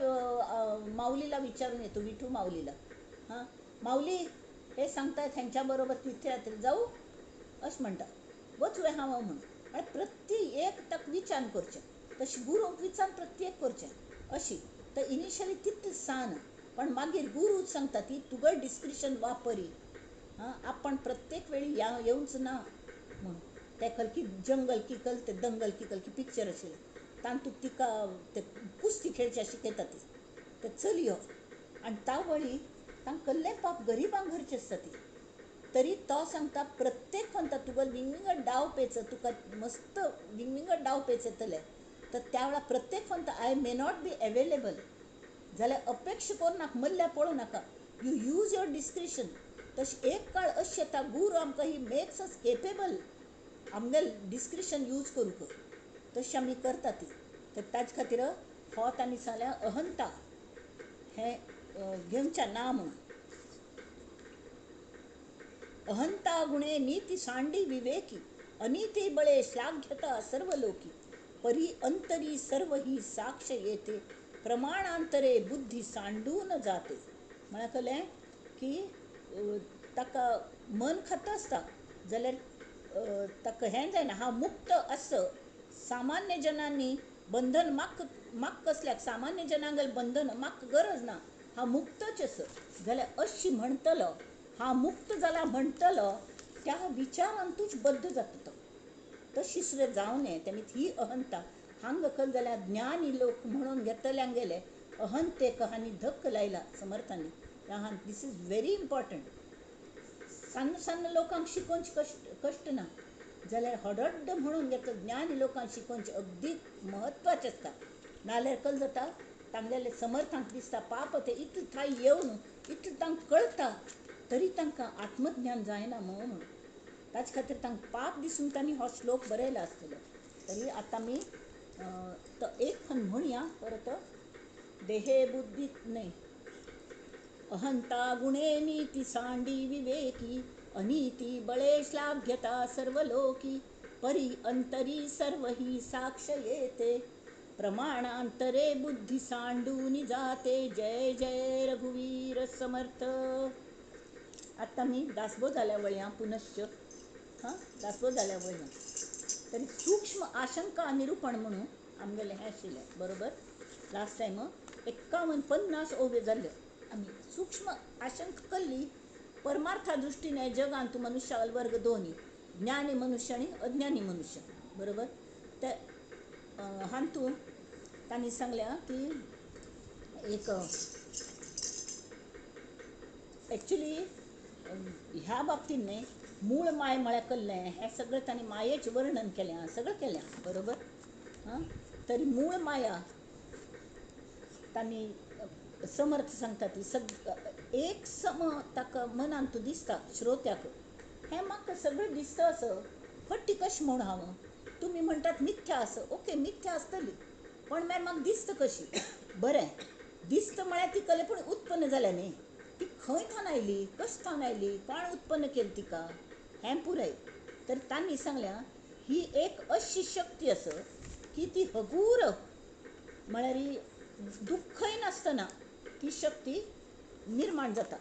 माऊलीला विचारून येतो, विठू माऊलीला, हां माऊली हे सांगतायत हेंच्या बरोबर तीर्थयात्रे जाऊ अशें म्हणटा, वचूया हांव म्हणून. आनी प्रत्येक ताका विचार करचें, तशें गुरूक विचार प्रत्येक करचें अशी. तर इनिशियली तितलें सान, पण मागीर गुरू सांगता ती तुगेलें डिस्क्रिशन वापरी, हां आपण प्रत्येक वेळी या येवच ना म्हणून. ते कलकी जंगल की कल ते दंगल की कल की पिक्चर आशिल्लें तातूंत तिका ते कुस्ती खेळचे शिकयता ती ते चलयो आनी तावळी तांकां कसलें पाप गरिबांक घरचें आसता ती. तरी तो सांगता प्रत्येक म्हणटा तुगेलो विंगविंगड डाव पेच तुका मस्त विंगविंगड डाव पेच येतले. तर त्या वेळार प्रत्येक म्हणटा I may not be available जाल्यार अपेक्षा करूं नाका, मल्ल्या पळोवं नाका, you use your discretion. तशें एक काळ अशें येता गुरू आमकां ही मेक्स अस केपेबल आमगेलें डिस्क्रिशन यूज करूंक, तशें आमी करता ती. तर ताजे खातीर हो तांणी सांगलें अहंता हें घेवच्या ना म्हणून. अहंता गुणे नीती सांडी विवेकी अनिती बळे श्लाघ्यता सर्व लोकी परी अंतरी सर्व ही साक्ष येते प्रमाणांतरे बुद्धी सांडून जाते. म्हळ्यार कळ्ळें की ताका मन खाता आसता जाल्यार ताका हें जायना, हांव मुक्त आस. सामान्य जनांनी बंधन म्हाका म्हाका कसल्याक सामान्य जनांक बंधन म्हाका गरज ना, हांव मुक्तच आसा जाल्यार अशी म्हणटलो हांव मुक्त जाला म्हणटलो त्या विचारांतूच बद्ध जाता तो. तशी सुद्दां जावं नये. तेमी ही अहंता हांगा कल जाल्यार ज्ञानी लोक म्हणून घेतल्यांक गेले अहंतेक हांणी धक्क लायला समर्थांनी. This is very important. सान्न सान्न लोकांक शिकोवचे कश्ट कश्ट ना जाल्यार हडड्ड म्हणून घेतलो ज्ञानी लोकांक शिकोवचें अगदी म्हत्वाचें आसता. नाल्यार कल जाता तांगेले समर्थांक दिसता पाप ते इतलें थाय येवन इतलें तांकां कळटा तरी तांकां आत्मज्ञान जायना म्हणून ताचे खातीर तांकां पाप दिसून तांणी हो श्लोक बरयला आसतलो. तरी आतां आमी तो एक खन म्हणया परत. देहे बुद्धीत न्हय अहंता गुणे नीती सांडी विवेकी अनीती बळे श्लाघ्यता सर्वलोकी परी अंतरी सर्व ही साक्ष येते प्रमाणांतरे बुद्धी सांडून जाते. जय जय रघुवीर समर्थ. आतां मी दासबोध जाल्या वळया पुनश्च. हां, दासबोध जाल्या वळया. तरी सूक्ष्म आशंका निरूपण म्हणून आमगेलें हें आशिल्लें बरोबर. लास्ट टायम 51-50 ओव्यो जाल्ल्यो. आमी सूक्ष्म आशंका कल्ली परमार्था दृष्टीने जगांत मनुष्य वर्ग दोन्ही ज्ञानी मनुष्य आनी अज्ञानी मनुष्य बरोबर. ते हातूंत तांणी सांगल्या की एक एक्चुली ह्या बाबतींत न्हय मूळ माय म्हळ्यार कल्लें हें सगळें तांणी मायेचें वर्णन केलें सगळें केलें बरोबर. हां, तरी मूळ माया तांणी समर्थ सांगता ती सग एक सम ताका मनांत दिसता श्रोत्याक हें म्हाका सगळें दिसता असो फटी कशें म्हूण हांव तुमी म्हणटात मिथ्या आसा ओके मिथ्या आसतली पण मागीर म्हाका दिसता कशी बरें दिसता म्हळ्यार ती कले पूण उत्पन्न जाल्या न्ही ती खंय थावन आयली कशें थावन आयली कोण उत्पन्न केली तिका हें पुराय. तर तांणी सांगल्या ही एक अशी शक्ती आसा की ती हगूर म्हळ्यार दुख्खय नासतना ती शक्ती निर्माण जाता.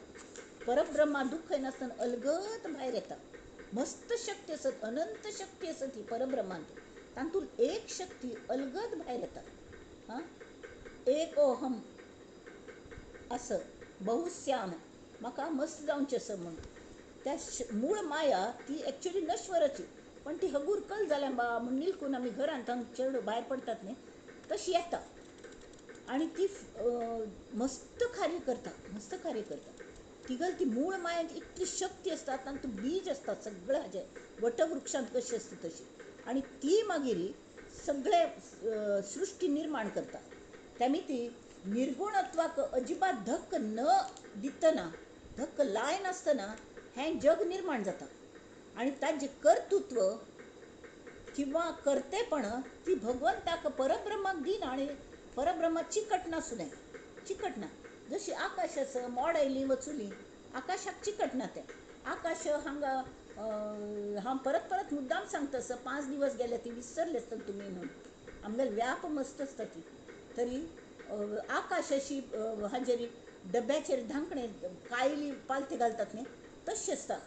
परब्रह्मा दुख्खय नासतना अलगद भायर येता. मस्त शक्ती आसत अनंत शक्ती आसत ती परब्रह्मांत तातूंत एक शक्ती अलगद भायर येता. हां, एक ओहम असं बहुश्याम म्हाका मस्त जावचें आसा म्हणून त्या मूळ माया ती एक्चुली नश्वराची पण ती हगूर कल जाल्या बा म्हूण निलकून आमी घरांत हांगा चेडू भायर पडटात न्ही तशी येता आनी ती मस्त कार्य करता मस्त कार्य करता. तिगल ती मूळ मायेंत इतली शक्ती आसता तातूंत बीज आसता सगळें हाजें वटवृक्षांत कशी आसता तशी आनी ती मागीर सगळे सृश्टी निर्माण करता. तेमी ती निर्गुणत्वाक अजिबात धक्क न दितना धक्क लायनासतना हें जग निर्माण जाता आनी ताजें कर्तृत्व किंवा कर्तेपण ती भगवंताक परब्रह्माक दिना आनी परब्रह्मा चिकटना सुद्दां चिकटना. जशी आकाश आसा मोड आयली वचुली आकाशाक चिकटना तें आकाश हांगा हांव परत परत मुद्दाम सांगता आसा 5 दिवस गेले ती विसरले आसतले तुमी म्हणून आमगेले व्याप मस्त आसता ती. तरी आकाश अशी हाजेर डब्याचेर धांकणे कायली पालथी घालतात न्ही तशें आसता.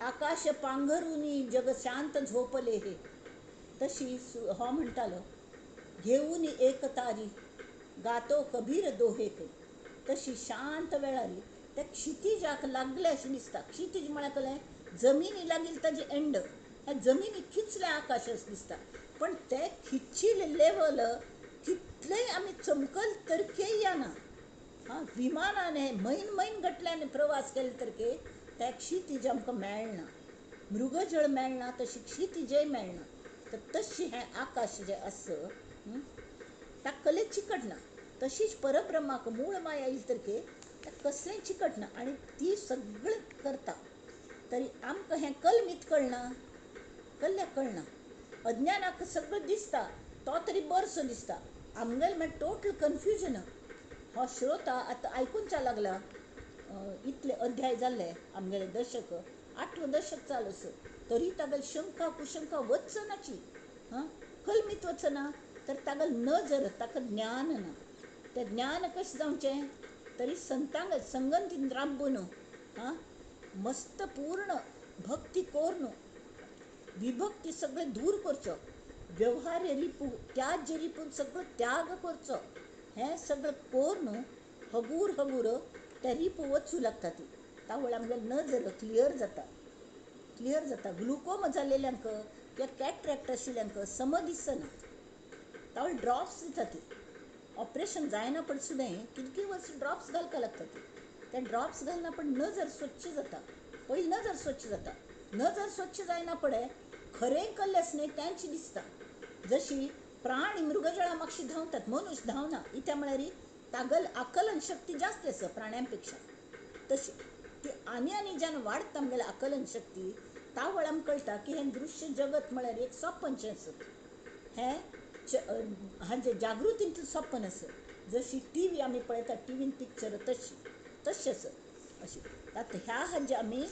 आकाश पांघरुनी जग शांत झोपले हे तशी हो म्हणटालो घेऊन एक तारी गातो कबीर दोहे खंय तशी शांत वेळार त्या क्षितिजाक लागलें अशें दिसता. क्षितीज म्हळ्यार कलें जमिनी लागीं ताजें एंड ह्या जमिनी खिचलें आकाश अशें दिसता. पण तें खिचिल्लें लेवल कितलेंय आमी चमकल तरकेय येना. हां, विमानान म्हयन म्हयन गटल्यान प्रवास केले तरके त्या क्षितीज आमकां मेळना. मृगजळ मेळना तशी क्षितिजय मेळना. तर तशी हें आकाश जें आसा ताका कले चिकटना. तशीच परब्रह्माक मूळ माया येयली तरके ताका कसलें चिकटना आनी ती सगळें करता. तरी आमकां हें कलमीत कळना कल्ल्याक कळना. अज्ञानाक सगळें दिसता तो तरी बरसो दिसता आमगेलें म्हळ्यार टोटल कन्फ्युजन. हो श्रोता आतां आयकुच्या लागला इतले अध्याय जाल्ले आमगेले दशक 8वें दशक चालू आसा तरी तागेली शंका कुशंका वचनाची. हां, कलमीत वचना तर तागेली नजर ताका ज्ञान ना. तें ज्ञान कशें जावचें तरी संतांक संगतीन राबून हां मस्त पूर्ण भक्ती करून विभक्ती सगळें दूर करचो व्यवहार रिपू त्याज्य रिपून सगळो त्याग करचो हें सगळें करून हगूर हगूर ते रिपू वचूं लागता ती. तावळ आमगे नजर क्लियर जाता, क्लियर जाता. ग्लुकोमा जाल्ल्यांक किंवा कॅट्रॅक्ट आशिल्ल्यांक सम दिसना, तावळ ड्रॉप्स दिता ती. ऑपरेशन जायना पण सुद्दां कितकी वर्स ड्रॉप्स घालपाक लागता ती. ते ड्रॉप्स घालना पण नजर स्वच्छ जाता, पयली नजर स्वच्छ जाता. नजर स्वच्छ जायना पडे खरें कल्लें न्ही तेंच दिसता. जशी प्राणी मृगजळा मागशी धांवतात, मनुष्य धांवना, इत्या म्हळ्यार तागल आकलन शक्ती जास्त आसा प्राण्यांपेक्षा. तशी ती आनी आनी ज्यान वाडटा आमगेले आकलन शक्ती, तावळ आमकां कळटा की हें दृश्य जगत म्हळ्यार एक सपनचें आसत, हें हाजें जागृतींतलें सपन आसा. जशी टी व्ही आमी पळयता, टिवीन पिक्चर तशी तशें आसा अशी. आतां ह्या हाजे आमी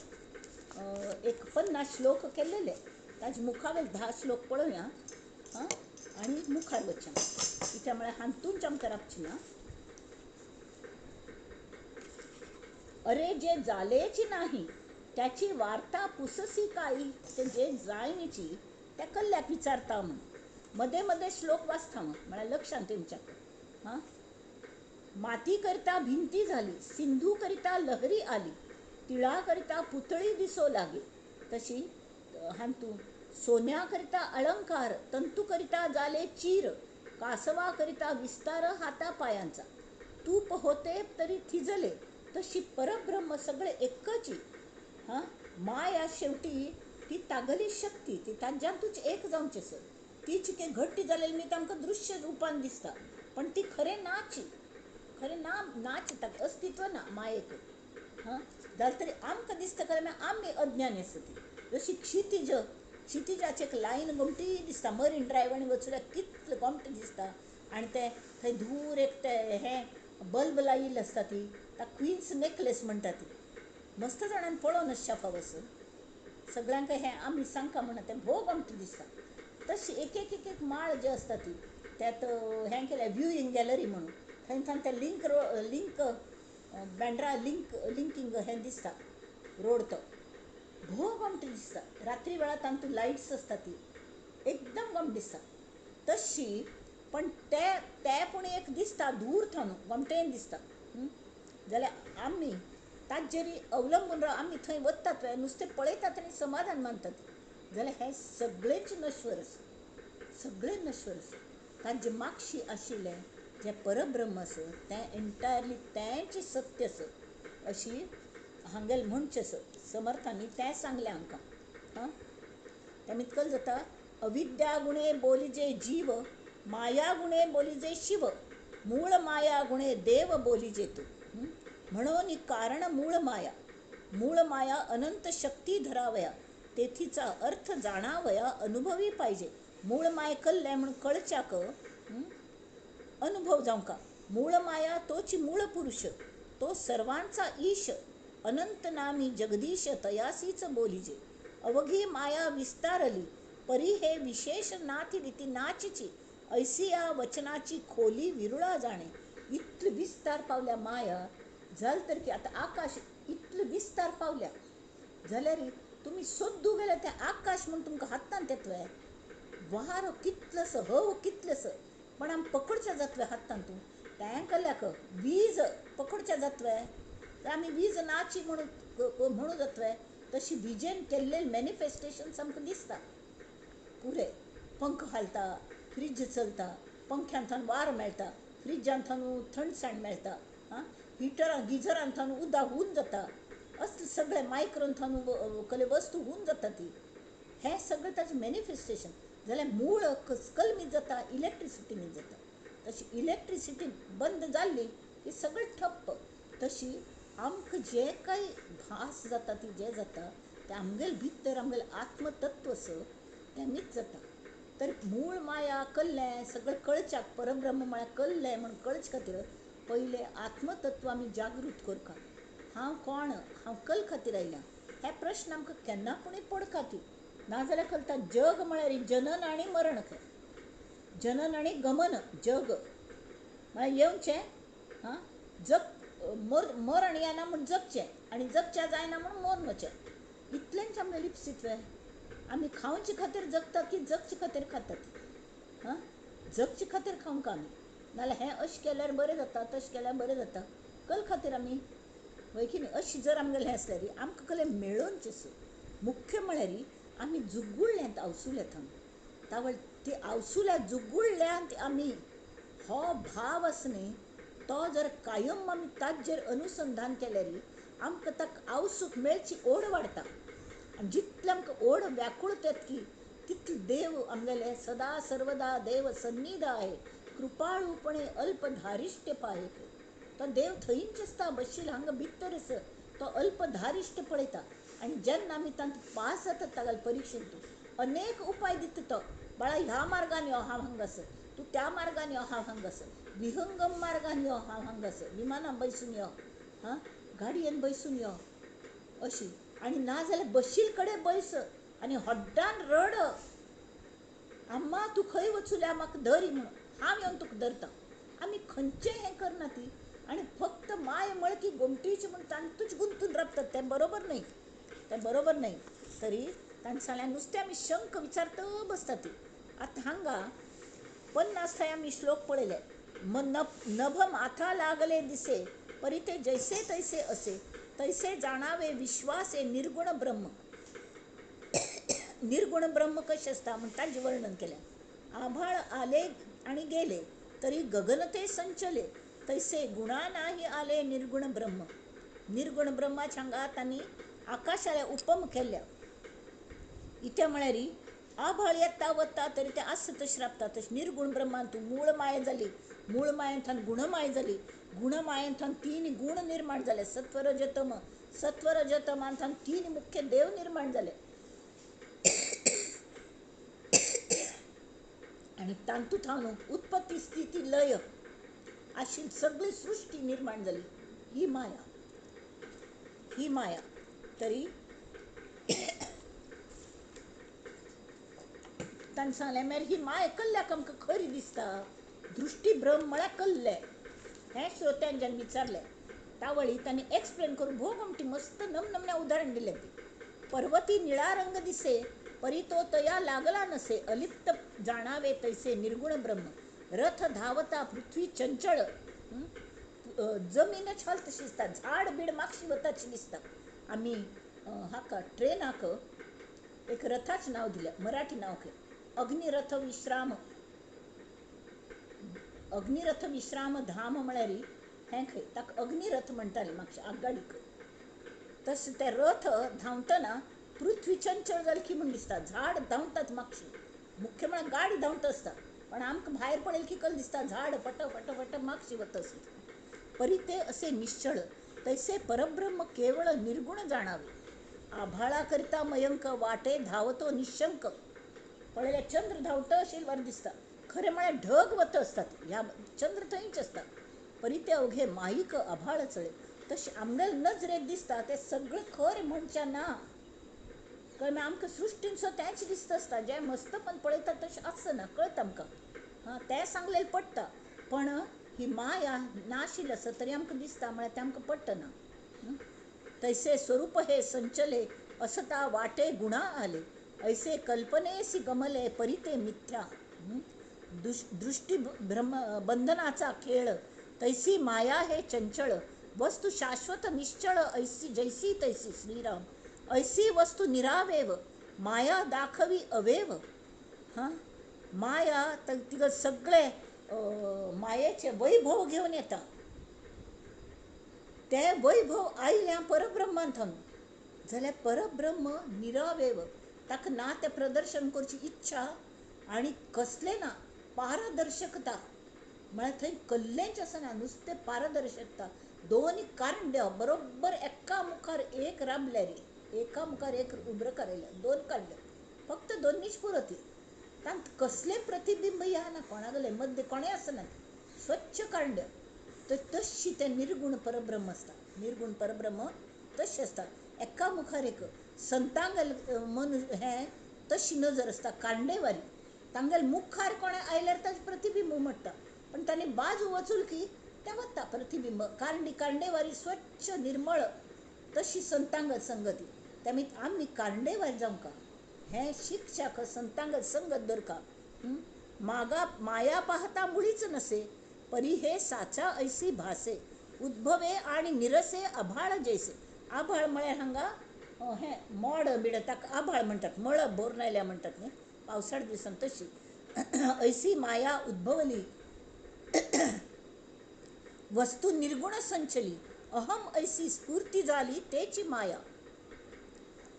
एक 50 श्लोक केल्लेले, ताजे मुखावेले 10 श्लोक पळोवया आं आनी मुखार वचया. कित्याक म्हळ्यार हातूंत आमकां रावचें ना. अरे जे जालेची नाही त्याची वार्ता पुससी काई, ते जे जायनीची त्या कल्ल्याक विचारता म्हणून मध्ये मध्ये श्लोक वाचता म्हळ्यार लक्षांत तुमच्या. हां, माती करता भिंती झाली, सिंधू करिता लहरी आली, तिळा करिता पुतळी दिसो लागे. तशी हांतू सोन्या करिता अलंकार, तंतू करिता जाले चीर, कासवा करिता विस्तार हाता पायांचा, तूप होते तरी थिजले, तशी परब्रह्म सगळे एकची. हां, माया शेवटी ती तागली शक्ती, ती ताज्यांतूच एक जावचें सर. ती चिके घट्ट जालेली न्ही आमकां दृश्य रुपान दिसता, पण ती खरें नाची, खरें ना नाच, ताका अस्तित्व ना मायेक. हां, जाल्यार तरी आमकां दिसता खरें म्हळ्यार आमी अज्ञानी आसा ती. जशी क्षितिज, क्षितिजाची एक लायन गोमटी दिसता, मरीन ड्रायव्ह आनी वचल्यार कितलें गोमटें दिसता, आनी ते थंय धूर एक ते हें बल्ब लायिल्लें आसता ती, ताका क्विन्स नेकलेस म्हणटा ती. मस्त जाणांनी पळोवन आसच्या फावस सगळ्यांक हें आमी सांगका म्हणून तें भोव गोमटें दिसता. तशी एक एक एक एक माळ जी आसता ती त्यात हें केलें व्ह्यूइंग गॅलरी म्हणून, थंय थंय ते link link Bandra link linking हें दिसता रोड, तो भोव गोमटें दिसता. रात्री वेळार तातूंत लायट्स आसता ती एकदम गोमटें दिसता. तशी पण ते ते पूण एक दिसता दूर थंय गोमटें दिसता. जाल्यार आमी ताजेर अवलंबून राव, आमी थंय वतात नुस्तें पळयतात आनी समाधान मानतात, जाल्यार हें सगळेंच नश्वर आसा, सगळें नश्वर आसा. ताजे मागशी आशिल्लें जें परब्रह्म आसा तें एन्टायरली तेंच सत्य आसा अशी हांगेल म्हणचें आसा. समर्थांनी तें सांगलें आमकां. हां, तें इतकल जाता. अविद्या गुणे बोलिजे जीव, माया गुणे बोलिजे शिव, मूळ माया गुणे देव बोलिजे तू. म्हणून कारण मूळ माया, मूळ माया अनंत शक्ती धरावया, तेथीचा अर्थ जाणावया अनुभवी पाहिजे. मूळ माय कल्लें म्हणून कळच्याक अनुभव जावंका. मूळ माया तोची मूळ पुरुष, तो सर्वांचा ईश, अनंत नामी जगदीश तयासीच बोलिजे. अवघी माया विस्तारली, परी हे विशेष नाथी रीती नाचीची, ऐसी या वचनाची खोली विरुळा जाणे. इतले विस्तार पावल्या माया जाल तर की आतां आकाश इतले विस्तार पावल्या जाल्यार तुमी सोदू गेल्यार तें आकाश म्हूण तुमकां हातांत येतलें. वारो कितलोसो, हव कितलोसो, पण आमी पकडच्या जातलें हातांत तूं तें कल्याक वीज पकडच्या जातलें तर आमी वीज नाची म्हणून म्हणू जातलें. तशी विजेन केल्ले मॅनिफेस्टेशन आमकां दिसता. पुरे पंख हालता, फ्रीज चलता, पंख्यांतल्यान वार मेळटा, फ्रिजांतल्यान थंडसाण मेळटा, आं हिटरां गिजरांतल्यान उदक हून जाता, असले सगळे मायक्रोंतल्यान कसले वस्तू हून जाता ती. हें सगळें ताचें मॅनिफेस्टेशन. जाल्यार मूळ कलमीत जाता, इलेक्ट्रिसिटी मीत जाता. तशी इलेक्ट्रिसिटी बंद जाल्ली की सगळें ठप्प. तशी आमकां जें कांय भास जाता ती जें जाता तें आमगेले भितर आमगेलें आत्मतत्व आसा तें मीत जाता. तर मूळ माया कल्लें सगळें कळच्याक परब्रह्म म्हळ्यार कल्लें म्हूण कळचे खातीर पयलें आत्मतत्व आमी जागृत करता. हांव कोण, हांव कल खातीर आयल्या, हे प्रश्न आमकां केन्ना पुणूय पडका ती. नाजाल्यार कळटा जग म्हळ्यार जनन आनी मरण खंय, जनन आनी गमन. जग म्हळ्यार येवचें, हां जग मरण येना म्हूण जगचें आनी जगचें जायना म्हूण मरून वचचें, इतलेंच आमगेलें लिप्सित्वें. आमी खावचे खातीर जगतात की जगचे खातीर खातात? हां, जगचे खातीर खावंक आमी, नाजाल्यार हें अशें केल्यार बरें जाता, तशें केल्यार बरें जाता, कल खातीर आमी वय की न्ही अशी जर आमगेलें हें आसल्यार आमकां कलें मेळोवचें सो मुख्य म्हळ्यार आमी जुगुळ्ळ्यांत आवसुल्यांत तावळ ती आवसुल्या जुगुळ्ळ्यांत आमी हो भाव आसा न्ही तो जर कायम आमी ताजेर अनुसंधान केल्यार आमकां ताका आवसूक मेळची ओड वाडटा आनी जितलें आमकां ओड व्याकुळत येता तितले देव आमगेले सदा सर्वदा देव सन्निध आहे कृपाळूपणे अल्प धारिश्ट पाहे. तो देव थंयच आसता बशिल्लो हांगा भितर आसा तो अल्प धारिश्ट पळयता आनी जेन्ना आमी तांकां पास जातात तागेले परिक्षेंत अनेक उपाय दिता तो बाळा ह्या मार्गान यो हांव हांगा आसा तूं त्या मार्गान यो हांव हांगा आसा विहंगम मार्गान यो हांव हांगा आसा विमानान बैसून यो हां गाडयेन बैसून यो अशी आनी ना जाल्यार बशील कडेन बैस आनी हड्डान रड अम्मा तूं खंय वचुल्या म्हाका धर म्हणून हांव येवन तुका धरता. आमी खंयचें हें करना ती आनी फक्त माय म्हळ की गोमटीची म्हूण तांतूच गुंतून राबतात तें बरोबर न्हय तें बरोबर न्हय. तरी तांकां सांगल्यार नुस्तें आमी शंक विचारत बसता ती. आतां हांगा 50 थंय आमी श्लोक पळयले नभ माथा लागले दिसे परी ते जैसे तैसे असे तैसे जाणावे विश्वासे निर्गुण ब्रह्म. निर्गुण ब्रह्म कशें आसता म्हण ताजें वर्णन केलें. आभाळ आले आनी गेले तरी गगन ते संचले तैसे गुणा नाही आले निर्गुण ब्रह्म. निर्गुण ब्रह्माच्या हांगा तांणी आकाशाले उपम केल्या. इत्या म्हळ्यार आभाळ येता वता तरी ते आसा तशें राबता तशें निर्गुण ब्रह्मान तूं मूळ माया जाली मूळ मायेंतल्यान गुणमाय जाली गुणमायेंतल्यान 3 गुण निर्माण जाले सत्वरजतम सत्वरजतमांतल्यान 3 मुख्य देव निर्माण जाले आनी तातूंत थावन उत्पत्ती स्थिती लय अशी सगळी सृष्टी निर्माण जाली. ही माया ही माया तरी तांणी सांगलें मागीर ही माया कल्ल्याक आमकां खरी दिसता दृश्टी भ्रम म्हळ्यार कल्लें हें श्रोत्यान जेन्ना विचारलें तावळी तांणी एक्सप्लेन करून भोव गोमटी मस्त नमनमण्या उदाहरण दिलें ती. पर्वती निळा रंग दिसे परी तो तया लागला नसे अलिप्त जाणावे तैसे निर्गुण ब्रह्म. रथ धावता पृथ्वी चंचळ जमीनच हालतशी दिसता झाड बीड मागशी वताशी दिसता. आमी हाका ट्रेनाक एक रथाचें नांव दिलें मराठी नांव खंय अग्निरथ विश्राम अग्निरथ विश्राम धाम म्हळ्यार हें खंय ताका अग्निरथ म्हणटाले मागशे आगगाडी खंय. तशें ते रथ धांवतना पृथ्वी चंचळ जाली की म्हूण दिसता झाड धांवतात मागशी मुख्य म्हळ्यार गाडी धांवत आसता पण आमकां भायर पळयलें की कल दिसता झाड फट फट फट मागशी वता आसता. परी ते असे निश्चळ तैसे परब्रह्म केवळ निर्गुण जाणावे. आभाळा करिता मयंक वाटे धांवतो निशंक. पळयल्यार चंद्र धांवता अशें वर दिसता खरें म्हळ्यार ढग वता आसतात ह्या चंद्र थंयच आसता. परी ते अवघे माईक आभाळ चळे तशें आमगेले नजरेक दिसता तें सगळें खरें म्हणचें ना कळ्ळें आमकां सृश्टीन सुद्दां तेंच दिसता आसता जें मस्तपण पळयता तशें आसना कळटा आमकां हां तें सांगलेलें पडटा पण ही माया नाशिल्ली आसत तरी आमकां दिसता म्हळ्यार तें आमकां पडटना. तैसे स्वरूप हे संचले असता वाटे गुणा आले ऐसे कल्पनेसी गमले परिते मिथ्या. दृष्टी भ्रम बंधनाचा खेळ तैसी माया हे चंचळ वस्तू शाश्वत निश्चळ ऐसी जैसी तैसी श्रीराम ऐसी वस्तू निरावेव माया दाखवी अवेव. हां माया तिका सगळे मायेचे वैभव घेवन येता ते वैभव आयल्या परब्रह्मान थावन जाल्यार परब्रह्म निरावेव ताका ना तें प्रदर्शन करची इच्छा आनी कसलें ना पारदर्शकता म्हळ्यार थंय कल्लेंच आसना नुस्तें पारदर्शकता. दोन कारंड्यो बरोबर एका मुखार एक राबल्यार एका मुखार एक उब्र काडल्या दोन काडल्यो फक्त दोनीच पुरो ती तांत कसलें प्रतिबिंब ह्या ना कोणागेलें मद्य कोणें आसना स्वच्छ काडल्यो तर तशी तें निर्गुण परब्रह्म आसता निर्गुण परब्रह्म तशें आसता एका मुखार एक संतांगेलें मन हें तशी नजर आसता कांडेवारी तांगेले मुखार कोणें आयल्यार ताजें प्रतिबिंब उमट्टा पण तांणी बाजू वचूल की तें वता प्रतिबिंब कारंडी कांडेवारी स्वच्छ निर्मळ तशी संतांगत संगती. त्यामुळे आमी कांडेवारी जावंका हें शिक्षाक संतांगत संगत दवरका. मागा माया पाहता मुळीच नसे परी हे साचा ऐसी भासे उद्भवे आनी निरसे आभाळ जैसे. आभाळ म्हळ्यार हांगा हें मोड बिड ताका आभाळ म्हणटात, मळब भरून आयल्या म्हणटात न्ही पावसाळ दिसान तशी. ऐसी माया उद्भवली वस्तू निर्गुण संचली अहम ऐसी स्फूर्ती जाली तेची माया.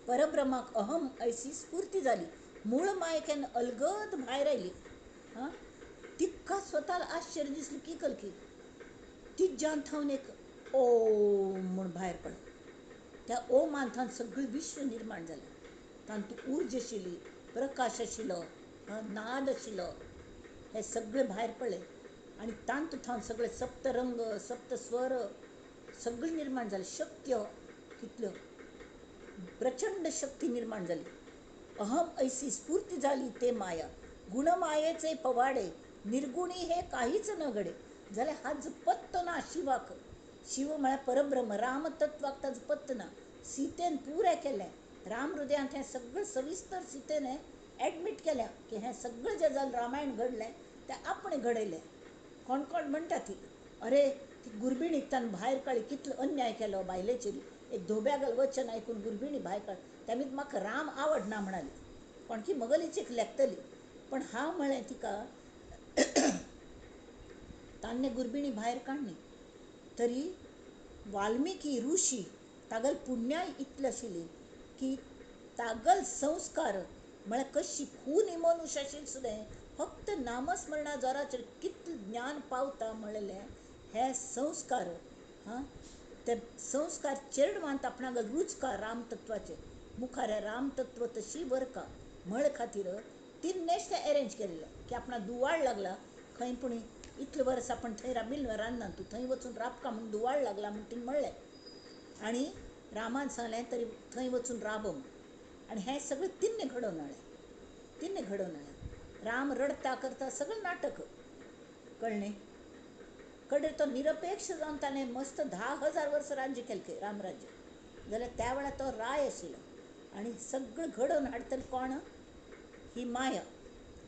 परब्रह्माक अहम ऐसी स्फूर्ती जाली, मूळ मायेन अलगद भायर आयली. हां, तिका स्वताला आश्चर्य दिसली की कलकी तिज्यान थावन एक ओम म्हूण भायर पडलो. त्या ओमान थावन सगळें विश्व निर्माण जालें. तातूंत ऊर्ज आशिल्ली, प्रकाश आशिल्लो, नाद आशिल्लो, हे सगळें भायर पडलें आनी तातूंत थावन सगळे सप्तरंग सप्तस्वर सगळें निर्माण जालें. शक्त्यो कितल्यो प्रचंड शक्ती निर्माण जाली. अहम ऐसी स्फूर्ती जाली ते माया गुणमायेचे पवाडे निर्गुणी हे काहीच न घडे. जाल्यार हाजो पत्तो ना शिवाक. शिव म्हळ्यार परब्रह्म, रामतत्वाक ताजो पत्तो ना. सीतेन पुरें केलें, राम हृदयांत हें सगळें सविस्तर सीतेन एडमीट केलें की हें सगळें जें जालें रामायण घडलें तें आपणें घडयलें. कोण कोण म्हणटा ती अरे ती गुरबिणीक ताणें भायर काडली, कितलो अन्याय केलो बायलेचेर, एक धोब्यागल वचन आयकून गुरबिणी भायर काड, तेमी म्हाका राम आवडना म्हणाली, कोणकी मगलीचेक लेखतली. पण हांव म्हळें तिका तान्ने गुरबिणी भायर काडली तरी वाल्मिकी ऋषी तागल पुण्याय इतली आशिल्ली की तागल संस्कार म्हळ्यार कशी खून मनुष्य आशिल्ली सुद्दां फक्त नामस्मरणा जोराचेर कितलें ज्ञान पावता म्हणलें हे संस्कार. हां, ते संस्कार चेडवांत आपणाक रुचका रामतत्वाचे मुखार रामतत्व तशी वरका म्हळे खातीर तिन्नेच तें एरेंज केल्लें की आपणाक दुवाळ लागला खंय पूण इतले वर्स आपण थंय राबिल्लो रान्नान तूं थंय वचून राबका म्हूण दुवाळ लागला म्हूण तिणें म्हणलें आनी रामान सांगलें तरी थंय वचून राब म्हूण. आनी हें सगळें तिन्ने घडोवन हाडलें, तिन्ने घडोवन हाडलें. राम रडता करता सगळें नाटक कळ्ळें. कडेन तो निरपेक्ष जावन ताणें मस्त 10,000 वर्सां राज्य केलें रामराज्य. जाल्यार त्या वेळार तो राय आशिल्लो आनी सगळें घडोवन हाडटले कोण? ही माया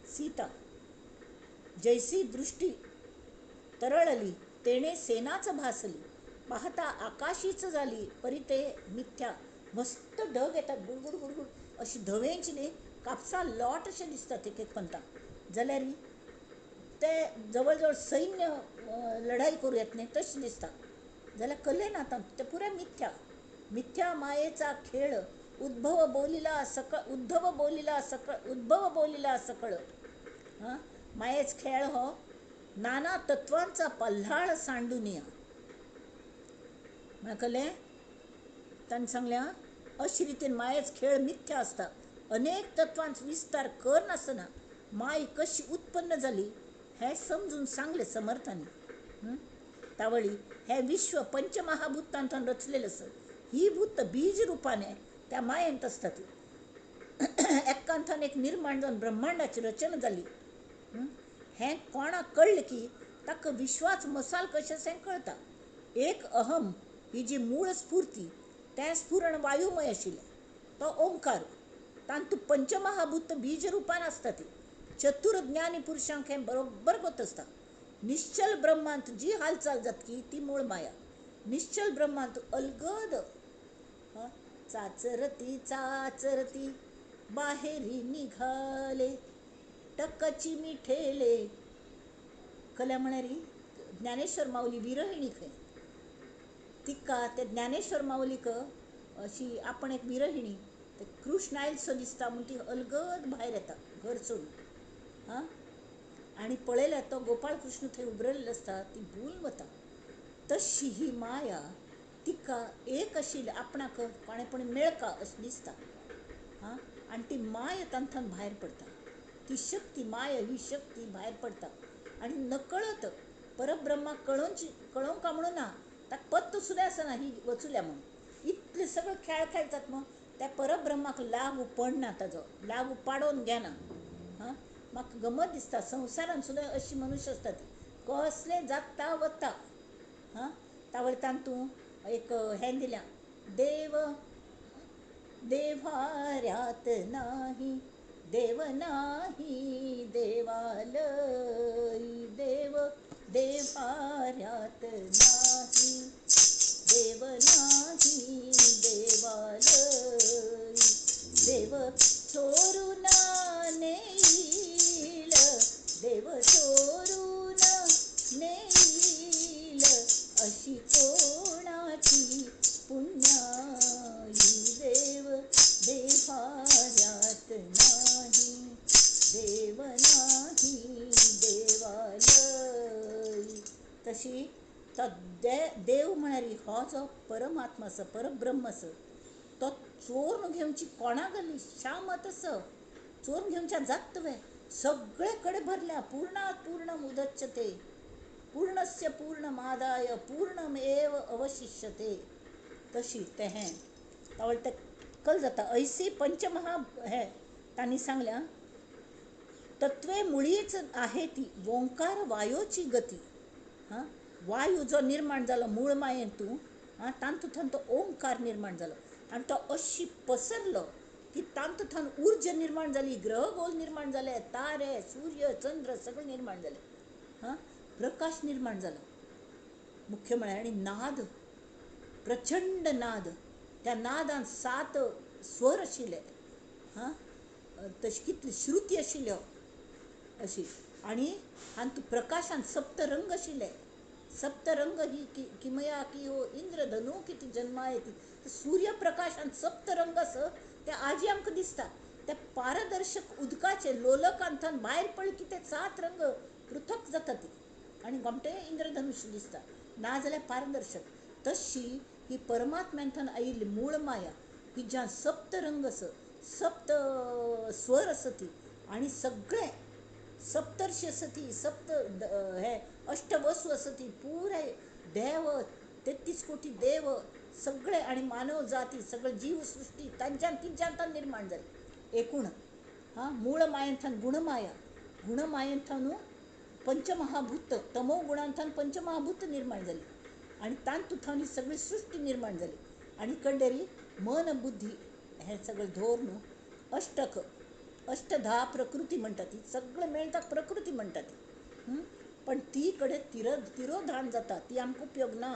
सीता. जैसी दृष्टी तरळली तेणे सेनाच भासली पाहता आकाशीच जाली परी ते मिथ्या. मस्त ढग येतात गुडगुड गुडगुड अशी धवेंची न्ही कापसा लोट अशें दिसतात एक एक पंता. जाल्यार ते जवळ जवळ सैन्य लढाई करूं येत न्ही तशें दिसता. जाल्यार कले ना ते पुराय मिथ्या. मिथ्या मायेचा खेळ उद्भव बोलिला सकळ उद्धव बोलिला सकळ उद्भव बोलिला सकळ. हां, मायेच खेळ हो नाना तत्वांचा पल्हाळ सांडूनिया. म्हळ्यार कळ्ळें? ताणें सांगलें अशे रितीन मायेच खेळ मिथ्या आसता. अनेक तत्वांचो विस्तार कर नासतना माय कशी उत्पन्न जाली हें समजून सांगलें समर्थांनी. तावळी हें विश्व पंचमहाभूतांतल्यान रचलेलें आसा. ही भूत बीज रुपाने त्या मायेंत आसतात. एकांतान एक निर्माण जावन ब्रह्मांडाची रचना जाली हें कोणाक कळ्ळें की ताका विश्वाच मसाल कशें आसा हें कळटा. एक अहम ही जी मूळ स्फूर्ती तें स्फुरण वायुमय आशिल्लें तो ओंकार. तातूंत पंचमहाभूत बीज रुपान आसता. ती चतुर ज्ञानी पुरुशांक हें बरोबर गोत आसता. निश्चल ब्रह्मांत जी हालचाल जातकी ती मूळ माया. निश्चल ब्रह्मांत अलगद चाचरती चाचरती बाहेरी निघाले टकाची मिठेले. कल्या म्हळ्यार ज्ञानेश्वर माऊली विरहिणी खंय. तिका ते ज्ञानेश्वर माऊलीक अशी आपण एक विरहिणी ते कृष्ण आयलसो दिसता म्हूण ती अलगद भायर येता घर सोडून. हां, आनी पळयल्यार तो गोपाळ कृष्ण थंय उबरलेलो आसता ती भूल वता. तशी ही माया तिका एक आशिल्ली आपणाक कोणें मेळका अशें दिसता. हां, आनी ती माया तांतून भायर पडटा. ती शक्ती माया ही शक्ती भायर पडटा आनी नकळत परब्रह्माक कळोवची कळोवंक म्हणून ना ताका पत्तो सुद्दां आसना ही वचुल्या म्हणून. इतले सगळे खेळ खेळतात मग त्या परब्रह्माक लागू पडना, ताजो लागू पाडोवन घेना. हां, म्हाका गमत दिसता संवसारान सुद्दां अशी मनुष्य आसता ती कसलें जाता वता. हां, तावळ तातूंत एक हें दिल्या देव देव्हाऱ्यात नाही देव नाही देवालय देव देवाऱ्यात नाही, देव नाही देवालय. देव चोरून नेईल, देव चोरून नेईल, अशी कोणाची पुण्याई. देव देवाऱ्यात नाही, देव नाही देवालय. तशी तो देव म्हळ्यार हो जो परमात्मा आसा, परब्रह्म आसा, तो चोरून घेवची कोणा गली शामत आसा, चोरून घेवच्या जात तुवें सगळे कडेन भरल्या. पूर्णात पूर्णम उदच्यते, पूर्णस्य पूर्णमादाय पूर्णमेव अवशिष्यते. तशी तें हें तावळ तें कल जाता. ऐसी पंचमहा हे तांणी सांगल्या तत्वे मुळीच आहे ती ओंकार वायोची गती. हां, वायू जो निर्माण जालो मूळ मायेन तूं, हां, तातूंतल्यान तो ओंकार निर्माण जालो आनी तो अशी पसरलो की तातूंतल्यान उर्जा निर्माण जाली, ग्रहगोल निर्माण जाले, तारे, सूर्य, चंद्र सगळे निर्माण जाले. हां, प्रकाश निर्माण जालो मुख्य म्हळ्यार, आनी नाद, प्रचंड नाद. त्या नादान 7 स्वर आशिल्ले. हां, तशी कितली श्रुती आशिल्ल्यो अशी. आनी हातूंत प्रकाशान सप्तरंग आशिल्ले. सप्तरंग ही किमया की हो इंद्रधनू किती जन्मा येती. सूर्यप्रकाशान सप्तरंग आसा ते आजी आमकां दिसता. त्या पारदर्शक उदकाचे लोलकांतल्यान भायर पडले की ते 7 रंग पृथक जाता ती आनी गोमटे इंद्रधनुष्य दिसता, नाजाल्यार पारदर्शक. तशी ही परमात्म्यांतल्यान आयिल्ली मूळ माया ही ज्या सप्तरंग आसा, सप्त स्वर आसा ती, आनी सगळे सप्तर्षी आसा ती, सप्त हे अष्टवसू आसा ती, पुराय देव 33 कोटी देव सगळे आनी मानव जाती सगळे जीवसृष्टी तांच्यान तिच्यान निर्माण जाली एकूण. हां, मूळ मायेंतल्यान गुणमाया, गुणमायेंतल्यान पंचमहाभूत, तमो गुणांतल्यान पंचमहाभूत निर्माण जाली आनी तातूंतल्यान ही सगळी सृष्टी निर्माण जाली. आनी कंडेरी मन बुद्धी हें सगळें धोर न्हू अष्टक अष्टधा प्रकृती म्हणटा ती, सगळें मेळटा प्रकृती म्हणटा ती. पण ती कडेन तिरोधान जाता, ती आमकां उपयोग ना.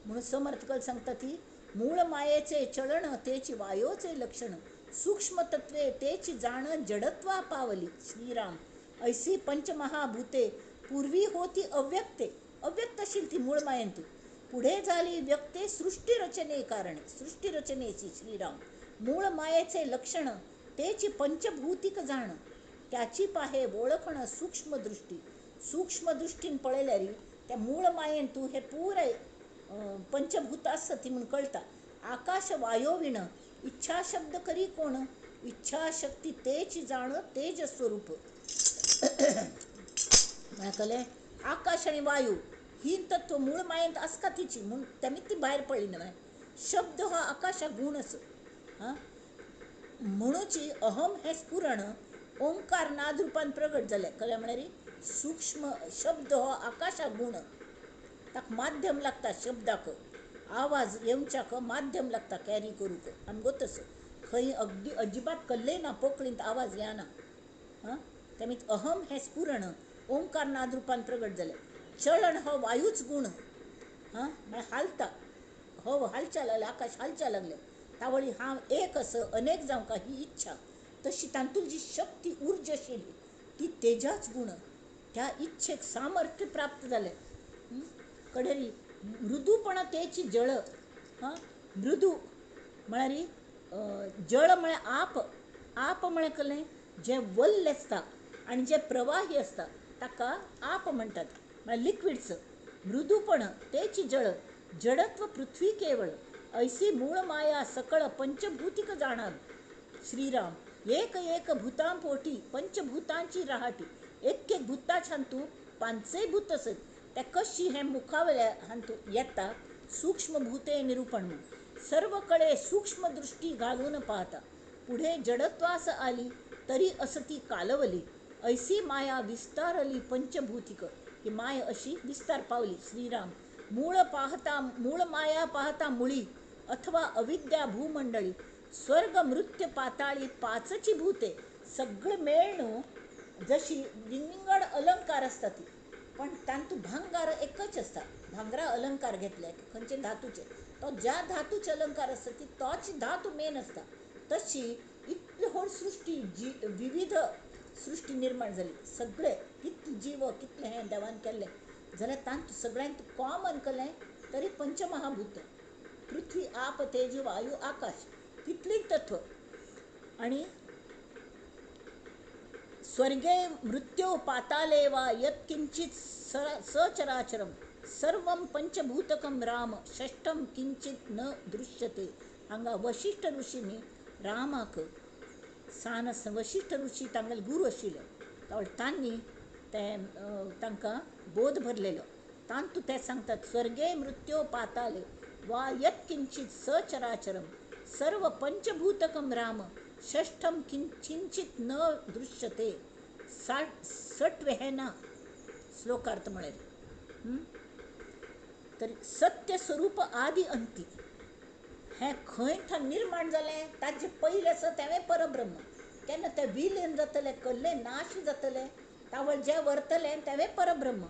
म्हणून समर्थकल सांगता ती मूळ मायेचे चलण तेची वायोचे लक्षण, सूक्ष्म तत्वे तेची जाण जडत्वा पावली. श्रीराम ऐसी पंचमहाभूते पूर्वी होती अव्यक्ते, अव्यक्त आशिल्ली ती मूळ मायेन तूं, पुढे झाली व्यक्ते सृष्टी रचने कारणे, सृष्टी रचनेची. श्रीराम मूळ मायेचे लक्षण तेची पंचभूतिक जाण, त्याची पाहे ओळखण सूक्ष्मदृष्टी. सूक्ष्मदृष्टीन पळयल्यार त्या मूळ मायेन तूं हे पुराय पंचभूत आसा ती म्हूण कळटा. आकाश वायोविण इच्छाशब्द करी कोण, इच्छाशक्ती तेची जाण तेज स्वरूप. म्हळ्यार कळ्ळें, आकाश आनी वायू ही तत्व मूळ मायेंत आसता तिची, म्हूण तेमी ती भायर पडली न्हय. शब्द हो आकाशा गूण आसा. हां, म्हणूची अहम हें स्फुरण ओंकार नाद रुपान प्रगट जालें. कळ्ळें म्हळ्यार सूक्ष्म शब्द हो आकाशा गूण, ताका माध्यम लागता, शब्दाक आवाज येवच्याक माध्यम लागता कॅरी करूंक. आमगो तसो खंय अगदी अजिबात कल्लय ना, पोकळींत आवाज येना. हां, तेमी अहम हें स्फुरण ओंकार नाद रुपान प्रगट जालें. चलण हो वायूच गूण. हां, म्हळ्यार हालता, हो हालच्या लागलें, आकाश हालच्या लागलें. तावळी हांव एक असो अनेक जावंक ही इच्छा, तशी तातूंत जी शक्ती उर्जा आशिल्ली ती तेजाच गूण, त्या इच्छेक सामर्थ्य प्राप्त जालें. कडेरी मृदूपणा तेची जळ. हां, मृदू म्हळ्यार जळ म्हळ्यार आप, आप म्हळ्यार कळ्ळें जें वल्ल आसता आनी जें प्रवाही आसता ताका आप म्हणटात, म्हळ्यार लिक्विड्स. मृदूपण तेची जळ, जडत्व पृथ्वी केवळ, ऐसी मूळ माया सकळ पंचभूतिक जाणार. श्रीराम एक एक भूतांपोटी पंचभूतांची रहाटी, एक एक भूताच्यान तूं पांचय भूत आसत त्या कशी हें मुखावेल्या हातूंत येता सूक्ष्मभूते निरूपण म्हूण. सर्व कळे सूक्ष्म दृष्टी घालून पाहता, पुढे जडत्वास आली तरी असती कालवली, ऐसी माया विस्तारली पंचभूतिक. ही माया अशी विस्तार पावली. श्रीराम मूळ पाहता, मूळ माया पाहता मुळी अथवा अविद्या भूमंडळी, स्वर्ग मृत्य पाताळी पाचची भूते. सगळं मेळणं जशी विंगड अलंकार असतात ती, पण तांतू भांगार एकच आसता. भांगरा अलंकार घेतले खंयचे धातूचे, तो ज्या धातूचे अलंकार आसता ती तोच धातू मेन आसता. तशी इतली व्हड सृश्टी जी विविध सृश्टी निर्माण जाली, सगळे कितले जीव कितले हें देवान केल्लें जाल्यार तांतू सगळ्यांत कॉमन केलें तरी पंचमहाभूत, पृथ्वी आप तेज वायू आकाश, तितलीं तत्व. आनी स्वर्गे मृत्यो पाताले वा यत्किंचित सचराचरम सर्वं पंचभूतकं राम षष्ठम किंचित न दृश्यते. हांगा वशिष्ठ ऋषींनी रामाक सान आसतना, वशिष्ठ ऋषी तांगेले गुरू आशिल्ले, तांणी ते तांकां बोध भरलेलो. तांतू ते सांगतात स्वर्गे मृत्यो पाताले वा यत्किंचित सचराचरम सर्व पंचभूतकं राम षष्ठम किंचित न दृश्यते. 60 हे ना श्लोकार्थ म्हळ्यार तर सत्य स्वरूप आदी अंती हें खंय थंय निर्माण जालें ताजें पयलें आसा तें परब्रह्म. केन्ना तें विलीन जातलें, कल्लें नाश जातलें, तावळ जें वरतलें तें परब्रह्म.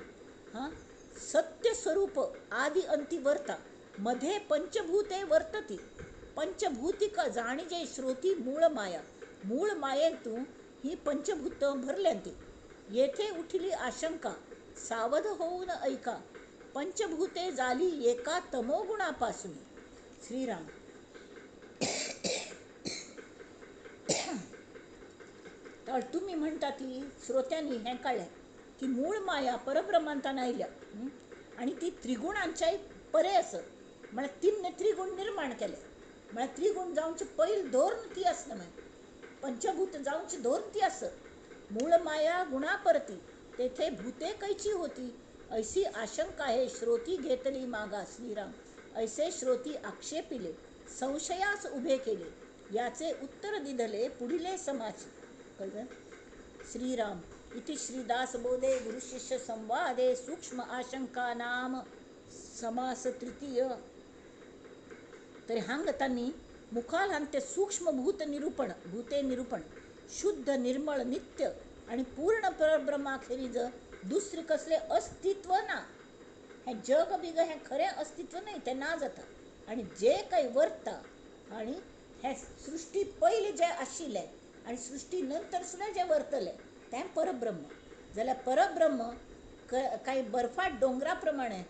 हां, सत्य स्वरूप आदी अंती वरता, मध्ये पंचभूते वर्तती, पंचभूतिक जाणीजे श्रोती मूळ माया, मूळ मायेंतू ही पंचभूत भरल्यांती. येथे उठली आशंका सावध होऊन ऐका, पंचभूते झाली एका तमोगुणापासून. श्रीराम. तर तुम्ही म्हणता ती श्रोत्यांनी हें कळ्ळें की मूळ माया परब्रह्मांतान आयल्या आनी ती त्रिगुणांच्याय परे आसत, म्हळ्यार तिन्न त्रिगुण निर्माण केले, म्हळ्यार त्रिगुण जावचे पयल धोरण ती आसना, मागीर पंचभूत जावचे धोरण ती आसत. मूळ माया गुणापरती तेथे भूते कैची होती, ऐसी आशंका हे श्रोती घेतली मागा. श्रीराम. ऐसे श्रोती आक्षेपिले संशयास उभे केले, याचे उत्तर दिधले पुढिले समाज. कळलं? श्रीराम. इति श्रीदास बोधे गुरुशिष्य संवादे सूक्ष्म आशंका नाम समास तृतीय. तर हांगा तांणी मुखाल हांगा ते सूक्ष्म भूत निरूपण, भूते निरूपण, शुद्ध निर्मळ नित्य आणि पूर्ण परब्रह्माखेरीज दुसरे कसले अस्तित्व ना. हें जग बिग हें खरें अस्तित्व न्हय, तें ना जाता. आनी जे काही वरता आनी हें सृश्टी पयलीं जें आशिल्लें आनी सृश्टी नंतर सुद्दां जें वरतलें तें परब्रह्म. जाल्यार परब्रह्म कांय बर्फाट दोंगरा प्रमाणे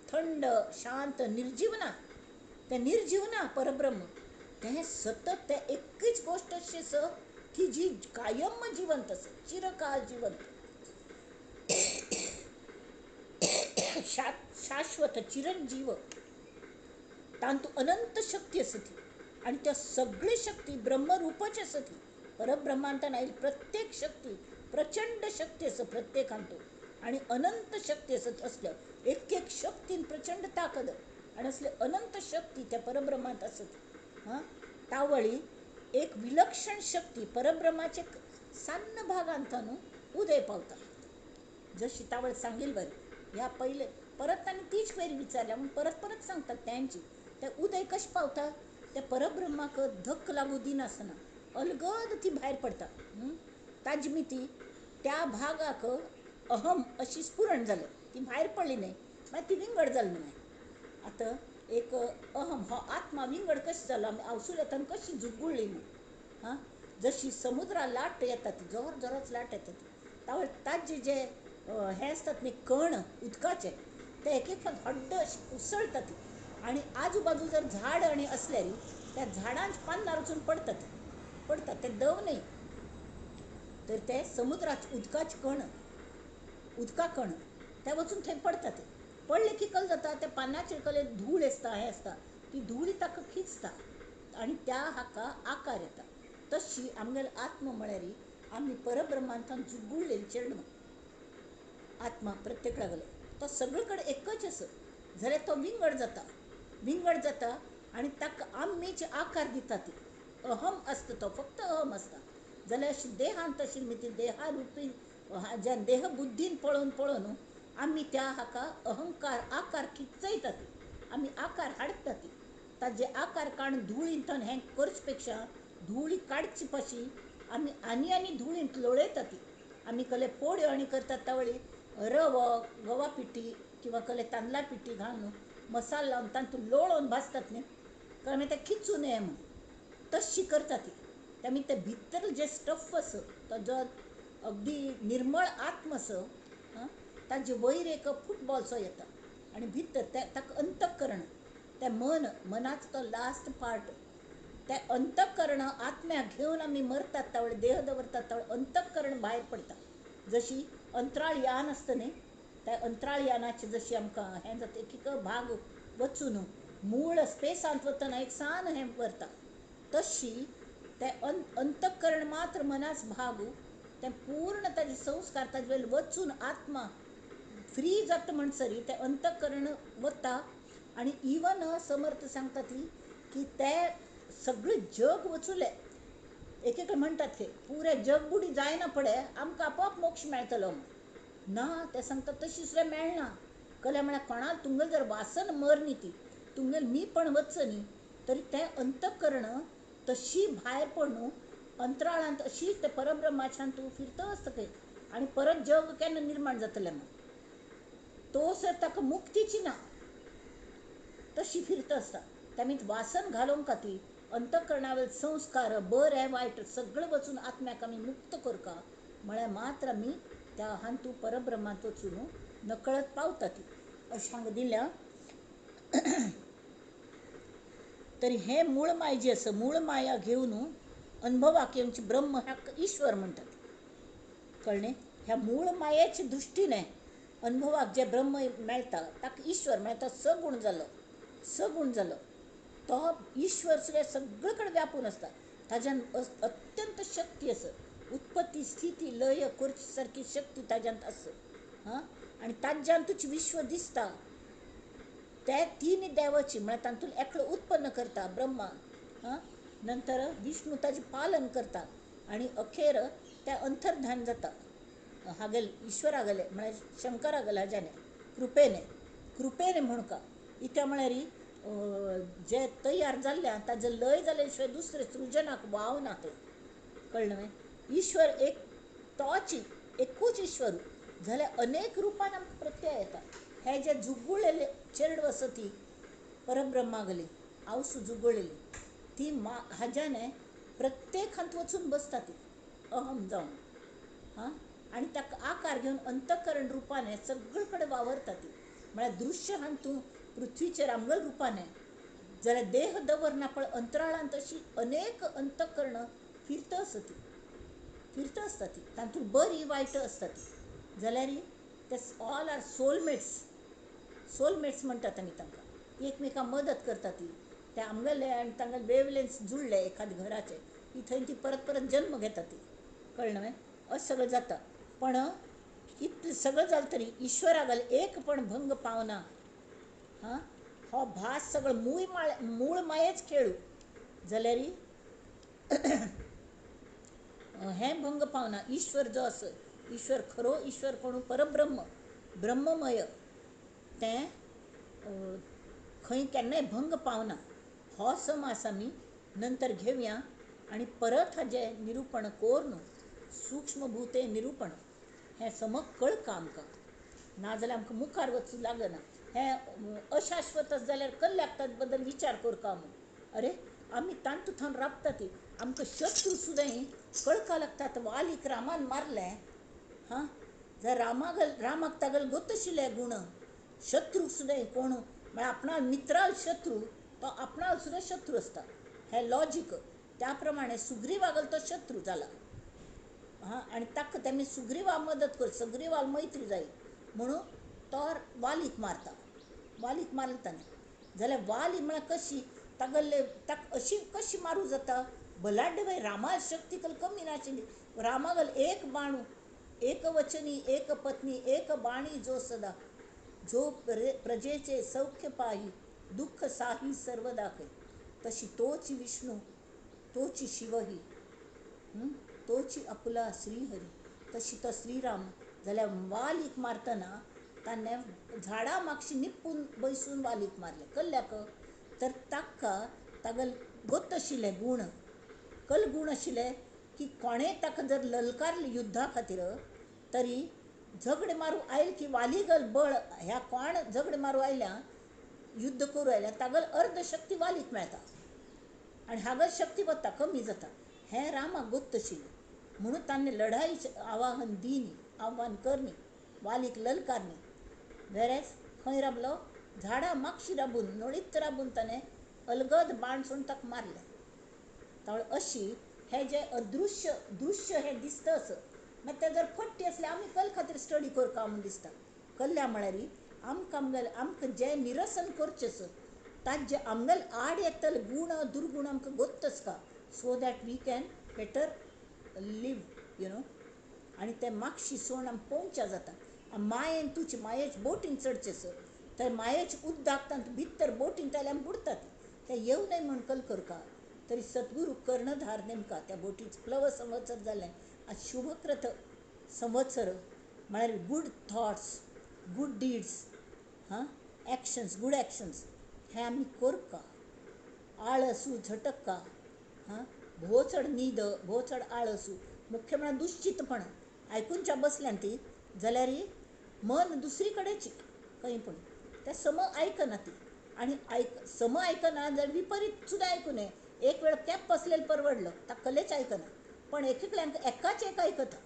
थंड शांत निर्जीव ना, तें निर्जीव ना परब्रह्म. तें सतत तें एकच गोश्ट अशी आसा की जी कायम जिवंत आसा, चिरकाल जिवंत, शाश्वत चिरंजीव, तांतू अनंत शक्ती आसा ती. आनी त्या सगळी शक्ती ब्रह्मरूपच आसा ती. परब्रह्मांतान आयिल्ली प्रत्येक शक्ती प्रचंड शक्ती आसा प्रत्येकांतू, आनी अनंत शक्ती आसा. असल्यो एक एक शक्तीन प्रचंड ताकद आनी असले अनंत शक्ती त्या परब्रह्मांत आसत. हां, तावळी एक विलक्षण शक्ती परब्रह्माचे सान्न भागांत न्हू उदय पावता. जशी तावळ सांगील बरी ह्या पयले परत तांणी तीच क्वेरी विचारल्या म्हूण परत परत सांगतात त्यांची. ते उदय कशें पावता? त्या परब्रह्माक धक्क लागू दिनासतना अलगद ती भायर पडटा. ताजी मिती त्या भागाक अहम अशी स्फुरण जालें, ती भायर पडली न्हय, मागीर ती विंगड जाली न्हय. आतां एक अहम हो आत्मा विंगड कशें जालो, आमी आवसुल्यांतल्यान कशी जुगुळ्ळी म्हूण. हां, जशी समुद्रा लाट येता ती जोर जोराच लाट येता ती, तावळ ताजे जे हे आसतात न्ही कण उदकाचे, ते एक एक फावट हड्ड अशें उसळतात आनी आजूबाजू जर झाड आनी आसल्यार त्या झाडांच्या पानार वचून पडतात, पडतात ते दव न्हय तर ते समुद्राचे उदकाचे कण, उदका कण ते वचून थंय पडतात. पडले की कल जाता त्या पानाचेर कले धूळ आसता, हें आसता, ती धूळ ताका खिचता आनी त्या हाका आकार येता. तशी आमगेलो आत्मा म्हळ्यार आमी परब्रह्मांतल्यान जुगुळलेली चेडवां आत्मा प्रत्येक लागलो तो सगळे कडेन एकच आसा, जाल्यार तो विंगड जाता, विंगड जाता आनी ताका आमीच आकार दिता. ती अहम आसता, तो फक्त अहम आसता. जाल्यार अशी देहांत अशी ती देहारुपी ज्या देहबुद्धीन पळोवन पळोवन आमी त्या हाका अहंकार आकार खिचयतात, आमी आकार हाडटात. ताजे आकार काडून धुळींतल्यान हें करचे पेक्षा धुळी काडची पाशी आमी आनी आनी धुळींत लोळयतात. आमी कसले पोड्यो आनी करतात तावळी रवो गवा पिठी किंवा कसले तांदळा पिठी घालून मसालो लावन तातूंत लोळोवन भाजतात न्ही, कारण मागीर तें खिचूं नये म्हूण तशी करता ती. ते मागीर ते भितर जे स्टफ आसा तो जो अगदी निर्मळ आत्म आसा ताजे वयर एक फुटबॉलसो येता आनी भितर ताका अंतःकरण, तें मन, मनाचो तो लास्ट पार्ट, तें अंतःकरण आत्म्याक घेवन आमी मरतात त्या देह दवरतात त्या अंतःकरण भायर पडटा. जशी अंतराळ यान आसता न्ही, त्या अंतराळ यानाचें जशी आमकां हें जाता, एक एक भाग वचून मूळ स्पेसांत वतना एक सान हें व्हरता, तशी तें अंतःकरण मात्र मनाच भाग, तें पूर्ण ताजे संस्कार ताजे वयले वचून आत्मा फ्री जाता म्हणसरी तें अंतःकरण वता. आनी इवन समर्थ सांगता ती की तें सगळें जग वचुलें, एक एक म्हणटात ते पुरें जग बुडी जायना पडे आमकां आपोआप मोक्ष मेळटलो म्हूण, ना ते सांगता तशी सुद्दां मेळना. कल्या म्हळ्यार कोणाक तुमगेली जर वासन मर न्ही ती तुमगेलें मी पण वचच न्ही तरी तें अंतःकरण तशी भायर पडून अंतराळांत अशी ते परब्रह्माच्यान तूं फिरत आसता खंय आनी परत जग केन्ना निर्माण जातलें म्हूण तो सर ताका मुक्तीची ना, तशी फिरत आसता. तामी वासन घालोवंक खातीर अंतःकरणावेले संस्कार बरें वायट सगळें वचून आत्म्याक आमी मुक्त करका म्हळ्यार मात्र आमी त्या हांतू परब्रह्मांत वचून नकळत पावता ती अशें हांगा दिल्या. तरी हें मूळ माय जी आसा, मूळ माया घेवन अनुभवाक येवची ब्रह्म ह्या ईश्वर म्हणटात, कळ्ळें? ह्या मूळ मायेचे दृश्टीने अनुभवाक जे ब्रह्म मेळटा ताका ईश्वर म्हळ्यार तो सगुण जालो, सगुण जालो तो ईश्वर सुद्दां सगळे कडेन व्यापून आसता. ताज्यान अत्यंत शक्ती आसा, उत्पत्ती स्थिती लय करची सारकी शक्ती ताज्यांत आसा. हां, आनी ताज्यांतूच विश्व दिसता. ते तीन देवाची म्हळ्यार तातूंत एकलो उत्पन्न करता ब्रह्मा, हां, नंतर विष्णू ताजें पालन करता आनी अखेर ते अंतर्धान जाता हागेल ईश्वरा गेले म्हळ्यार शंकरा गेले हाज्याने कृपेने, कृपेने म्हूण का इत्या म्हळ्यार जे तयार जाल्ले ताजें लय जाले शिवाय दुसरें सृजनाक वाव ना थंय, कळ्ळें न्हय? ईश्वर एक तोच एकूच ईश्वर जाल्यार अनेक रुपान आमकां प्रत्यय येता. हे जे जुगुळलेले चेडव आसा ती परब्रह्मा गेली आवसू जुगुळलेली ती हाज्याने प्रत्येकांत वचून बसता ती अहम जावन, हां, आनी ताका आकार घेवन अंतःकरण रुपाने सगळे कडेन वावरता ती. म्हळ्यार दृश्य हातूंत पृथ्वीचेर आमगेल्या रुपाने जाल्यार देह दवरना पण अंतराळांत अशी अनेक अंतःकरण फिरत आसा ती, फिरत आसता ती, तातूंत बरी वायट आसता ती, जाल्यार ते ऑल आर सोलमेट्स, सोलमेट्स म्हणटात आमी तांकां, ती एकमेकांक मदत करता ती. ते आमगेले आनी तांगेले वेवलेन्स जुळ्ळे एखाद्या घराचे की थंय ती परत परत जन्म घेता ती, कळ्ळें न्हय? अशें सगळें जाता. पण इतलें सगळें जालें तरी ईश्वरा घाल एक पण भंग पावना. हां, हो भास सगळो मूळ मायेच खेळू जाल्यार हें भंग पावना. ईश्वर जो आसा, ईश्वर खरो ईश्वर कोण परब्रह्म ब्रह्ममय, तें खंय केन्नाय भंग पावना. हो समास आमी नंतर घेवया आनी परत हाजें निरुपण करून सूक्ष्मभूते निरुपण हें समक कळका आमकां, नाजाल्यार आमकां मुखार वचूं लागना. हें अशाश्वत जाल्यार कल्ल्याक ताजे बद्दल विचार करका आमी, अरे आमी तांतू थंय राबता ती आमकां शत्रू सुद्दां कळका लागतात. वालीक रामान मारलें, हां, जर रामाक तागेले गोत आशिल्ले गूण, शत्रू सुद्दां कोण म्हळ्यार आपणा मित्राल शत्रू तो आपणाल सुद्दां शत्रू आसता, हें लॉजीक. त्या प्रमाणे सुग्रीवागल तो शत्रू जाला, हां, आनी ताका तेमी सुग्रीवा मदत कर, सुग्रीवाल मैत्री जाय म्हणून तो वालीक मारता, वालीक मारले ताणें. जाल्यार वाली म्हळ्यार कशी तागेले ताका अशी कशी मारूं जाता, बलाढ्य बाय रामा शक्ती कमी नाशिल्ली, रामागल एक बाणू, एक वचनी एक पत्नी एक बाणी जो सदा, जो प्रजेचे सौख्य पाही दुःख साही सर्व दाखय, तशी तोच विष्णू तोची शिवही तोची अपुला श्रीहरी, तशी तो श्रीराम. जाल्यार वालीक मारतना ताणें झाडां मागशी निपून बैसून वालीक मारलें कल्ल्याक, तर ताका तागेले गोत आशिल्ले गूण, कल गूण आशिल्ले की कोणें ताका जर ललकारलें युद्धा खातीर तरी झगडे मारू आयल की वालीगल बळ ह्या कोण झगडे मारू आयल्या युद्ध करू आयल्या तागल अर्ध शक्ती वालीक मेळटा आनी हागल शक्ती वता कमी जाता. हें रामाक गोत्त आशिल्लें म्हणून ताणें लढाईचें आवाहन दिनी, आव्हान करनी, वालीक ललकारनी. वेरेज खंय राबलो झाडां मागशी राबून नळीत राबून ताणें अलगद बाण सोडून ताका मारलें. तावळ अशी हे जे अदृश्य दृश्य हें दिसता असं मागीर तें जर फट्टी आसलें आमी कल खातीर स्टडी करता म्हूण दिसता. कल्ल्या म्हळ्यार आमकां आमगेलें आमकां जें निरसन करचें आसा ताजें आमगेले आड येतले गूण दुर्गूण आमकां गोत्त आसता so that we can better live you know. आनी ते मागशी सोण आमी पळोवच्या जाता. मायेन तुजी मायेच बोटीन चडचें आसा तर मायेच उद्दाक तांत भितर बोटीन जाल्यार आमी बुडटात तें येवं नये म्हूण कल करका तरी सद्गुरू कर्णधार नेमका त्या बोटीच प्लव संवत्सर जालें आनी शुभकृत संवत्सर म्हळ्यार गूड थॉट्स, गूड डीड्स, हां एक्शन्स, गूड एक्शन्स हें आमी करका. आळसू झटक्का, हां भोव चड न्हीद, भोव चड आळसू, मुख्य म्हळ्यार दुश्चितपण आयकुनच्या बसल्यान ती जाल्यार मन दुसरी कडेच खंय पूण तें सम आयकना ती आनी आयक सम आयकना जाल्यार विपरीत सुद्दां आयकूं नये. एक वेळ कॅप बसलेलें परवडलो ताका कलेच आयकना पण एक एकल्यांक एकाच एक आयकता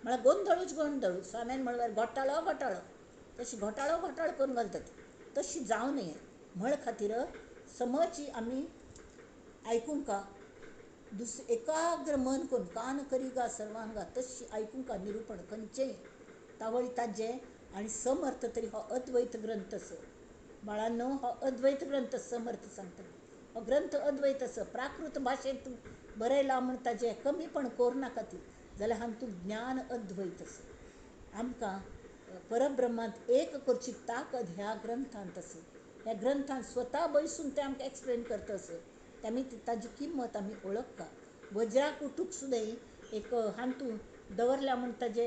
म्हळ्यार गोंधळूच गोंधळू. स्वाम्यान म्हणल्यार घोटाळो घोटाळो तशी घोटाळो घोटाळो करून घालतात तशी जावं नये म्हळ खातीर समची आमी आयकूंका दुस एकाग्र मन करून कान करिगा सर्वांगा तशी आयकूंका निरुपण खंयचेंय तावळी ताजें. आनी समर्थ तरी हो अद्वैत ग्रंथ आसा बाळांनो, हो अद्वैत ग्रंथ समर्थ सांगता. हो ग्रंथ अद्वैत आसा प्राकृत भाशेंत बरयला म्हूण ताजें कमीपण करूं नाका ती जाल्यार हातूंत ज्ञान अद्वैत आसा. आमकां परब्रह्मांत एक करची ताकद ह्या ग्रंथांत आसा. ह्या ग्रंथांत स्वता बैसून ते आमकां एक्सप्लेन करता आसा आमी ताजी किंमत आमी वळखता. वज्राक उठूंक सुद्दां एक हातूंत दवरल्या म्हूण ताजे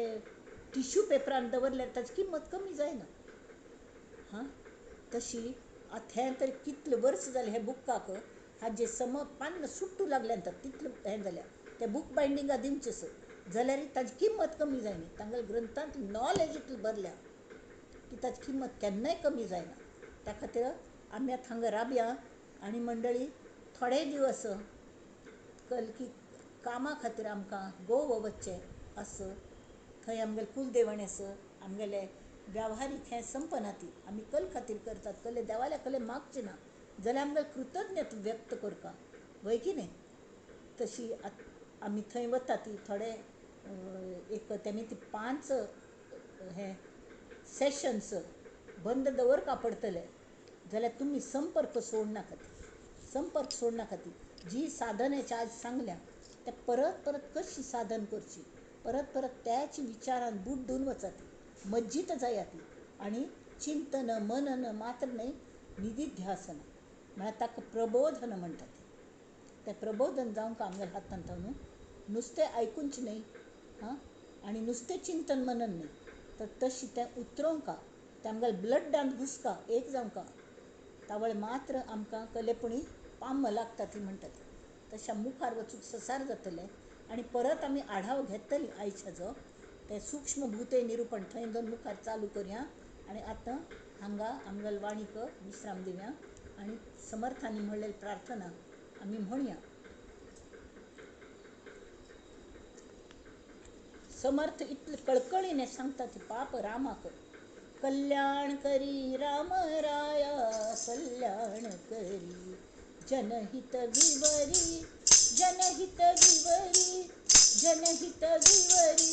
टिश्यू पेपरान दवरल्यार ताजी किंमत कमी जायना. हां तशी आतां हें तर कितले वर्स जालें हे बुकाक हाजे सम पान्न सुट्टू लागल्या तितलें हें जाल्या ते बूक बायंडिंगा दिवचें आसा जाल्यार ताजी किंमत कमी जायना. तांगेल्या ग्रंथांत नॉलेज इतली भरल्या की ताजी किंमत केन्नाय कमी जायना. त्या खातीर आमी आतां हांगा राबया आनी मंडळी थोडे दिवस कल की कामा खातीर आमकां गोवा वचचें आसा थंय आमगेलें कुलदेवण आसा आमगेलें व्यावहारीक हें संपना ती आमी कल खातीर करतात कले देवाल्या कले मागचें ना जाल्यार आमगेलें कृतज्ञता व्यक्त करपा वय की न्ही. तशी आमी थंय वता ती थोडे एक तेमी ती 5 हे सेशन्स बंद दवरपा पडटले जाल्यार तुमी संपर्क सोडनाका ती संपर्क सोडनाका ती जी साधनेची आज सांगल्या ते परत परत कशी साधन करची परत परत त्याच विचारान बुड्डून वचात मज्जीत जाया ती आनी चिंतन मनन मात्र न्हय निधिध्यासन म्हळ्यार ताका प्रबोधन म्हणटात. तें प्रबोधन जावंक आमगेल्या हातांत न्हू नुस्तें आयकुचें न्हय हां आनी नुस्तें चिंतन मनन न्हय तर तशी तें उतरोवंका तें आमगेल्या ब्लडांत घुसका एक जावंका तावळ मात्र आमकां कलेपणी पाम लागता ती म्हणटात. तशें मुखार वचूंक ससार जातलें आनी परत आमी आढाव घेतली आयच्याचो तें सूक्ष्म भूते निरुपण थंय दोन मुखार चालू करया आनी आतां हांगा आमगेल्या वाणीक विश्राम दिवया आनी समर्थांनी म्हणलेली प्रार्थना आमी म्हणया. समर्थ इतले कळकळीने सांगता ती पाप रामाक कल्याण करी राम राया कल्याण करी जनहित विवरी जनहित विवरी जनहित विवरी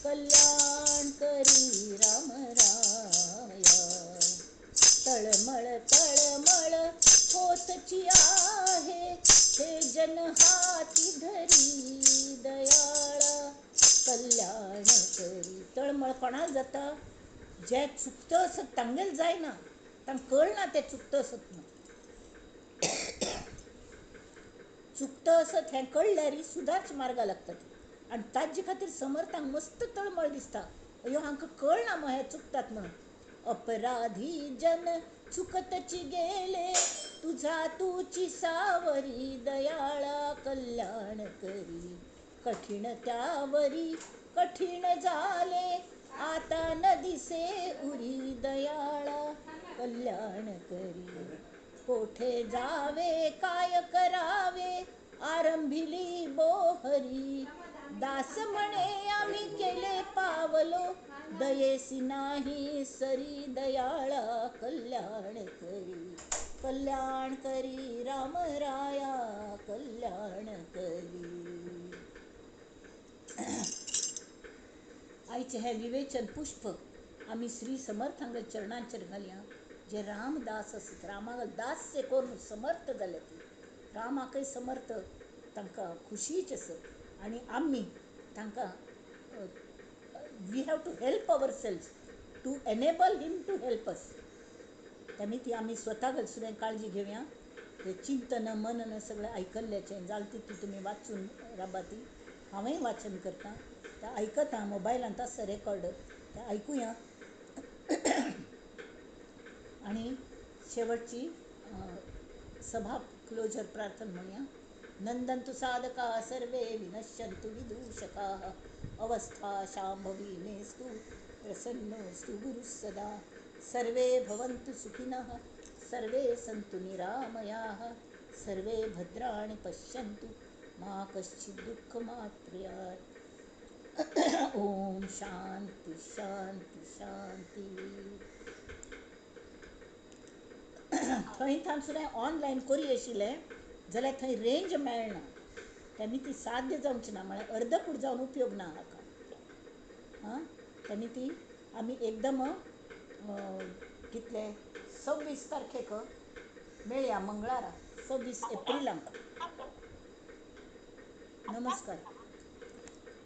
कल्याण करी राम राया. तळमळ तळमळ होतची आहे हे जन हाती धरी दयाळा कल्याण करी. तळमळ कोणाक जाता जे चुकतं असत तांगेल जायना तांकां कळना तें चुकतं असत ना चुकतं असत हें कळल्यार सुदारच मार्गा लागतात आनी ताजे खातीर समर्थांक मस्त तळमळ दिसता अयो हांकां कळना मग हे चुकतात म्हणून. अपराधी जन चुकतची गेले तुझा तुची सावरी दयाळा कल्याण करी कठीण त्यावरी कठीण झाले आता न दिसे उरी दयाळा कल्याण करी. कोठे जावे काय करावे आरंभिली बोहरी, दास म्हणे आम्ही केले पावलो दयेसी नाही सरी दयाळा कल्याण करी. कल्याण करी रामराया कल्याण करी. आयचें हें विवेचन पुष्प आमी श्री समर्थांग चरणांचेर घालया, जे रामदास आसत, रामाक दास से करून समर्थ जाले ती, रामाकय समर्थ तांकां खुशीच आसत आनी आमी तांकां we have to help our selves to enable him to help us. तेमी ती आमी स्वता सुद्दां काळजी घेवया. ते चिंतन मनन सगळें आयकल्ल्याचें जालें तितलें तुमी वाचून राबात. ती हांवेंय वाचन करता, तें आयकता, मोबायलांत आसा रेकॉर्ड, तें आयकुया. आनी शेवटची सभा क्लोजर प्रार्थना म्हणया. नंदन्तु साधकाः सर्वे विनश्यन्तु विदूषकाः अवस्था शांभवी मेस्तु प्रसन्नोऽस्तु गुरुः सदा. सर्वे भवन्तु सुखिनः सर्वे सन्तु निरामयाः सर्वे भद्राणि पश्यन्तु मा कश्चित् दुःखमाप्नुयात्. ओम शांती शांती शांती. थंय थावन सुद्दां ऑनलायन करी आशिल्लें जाल्यार थंय रेंज मेळना, तेमी ती साध्य जावची ना, म्हळ्यार अर्दकूट जावन उपयोग ना हाका. आं, तेमी ती आमी एकदम कितले 26 तारखेक मेळया, मंगळारा 26 एप्रिलाक. नमस्कार.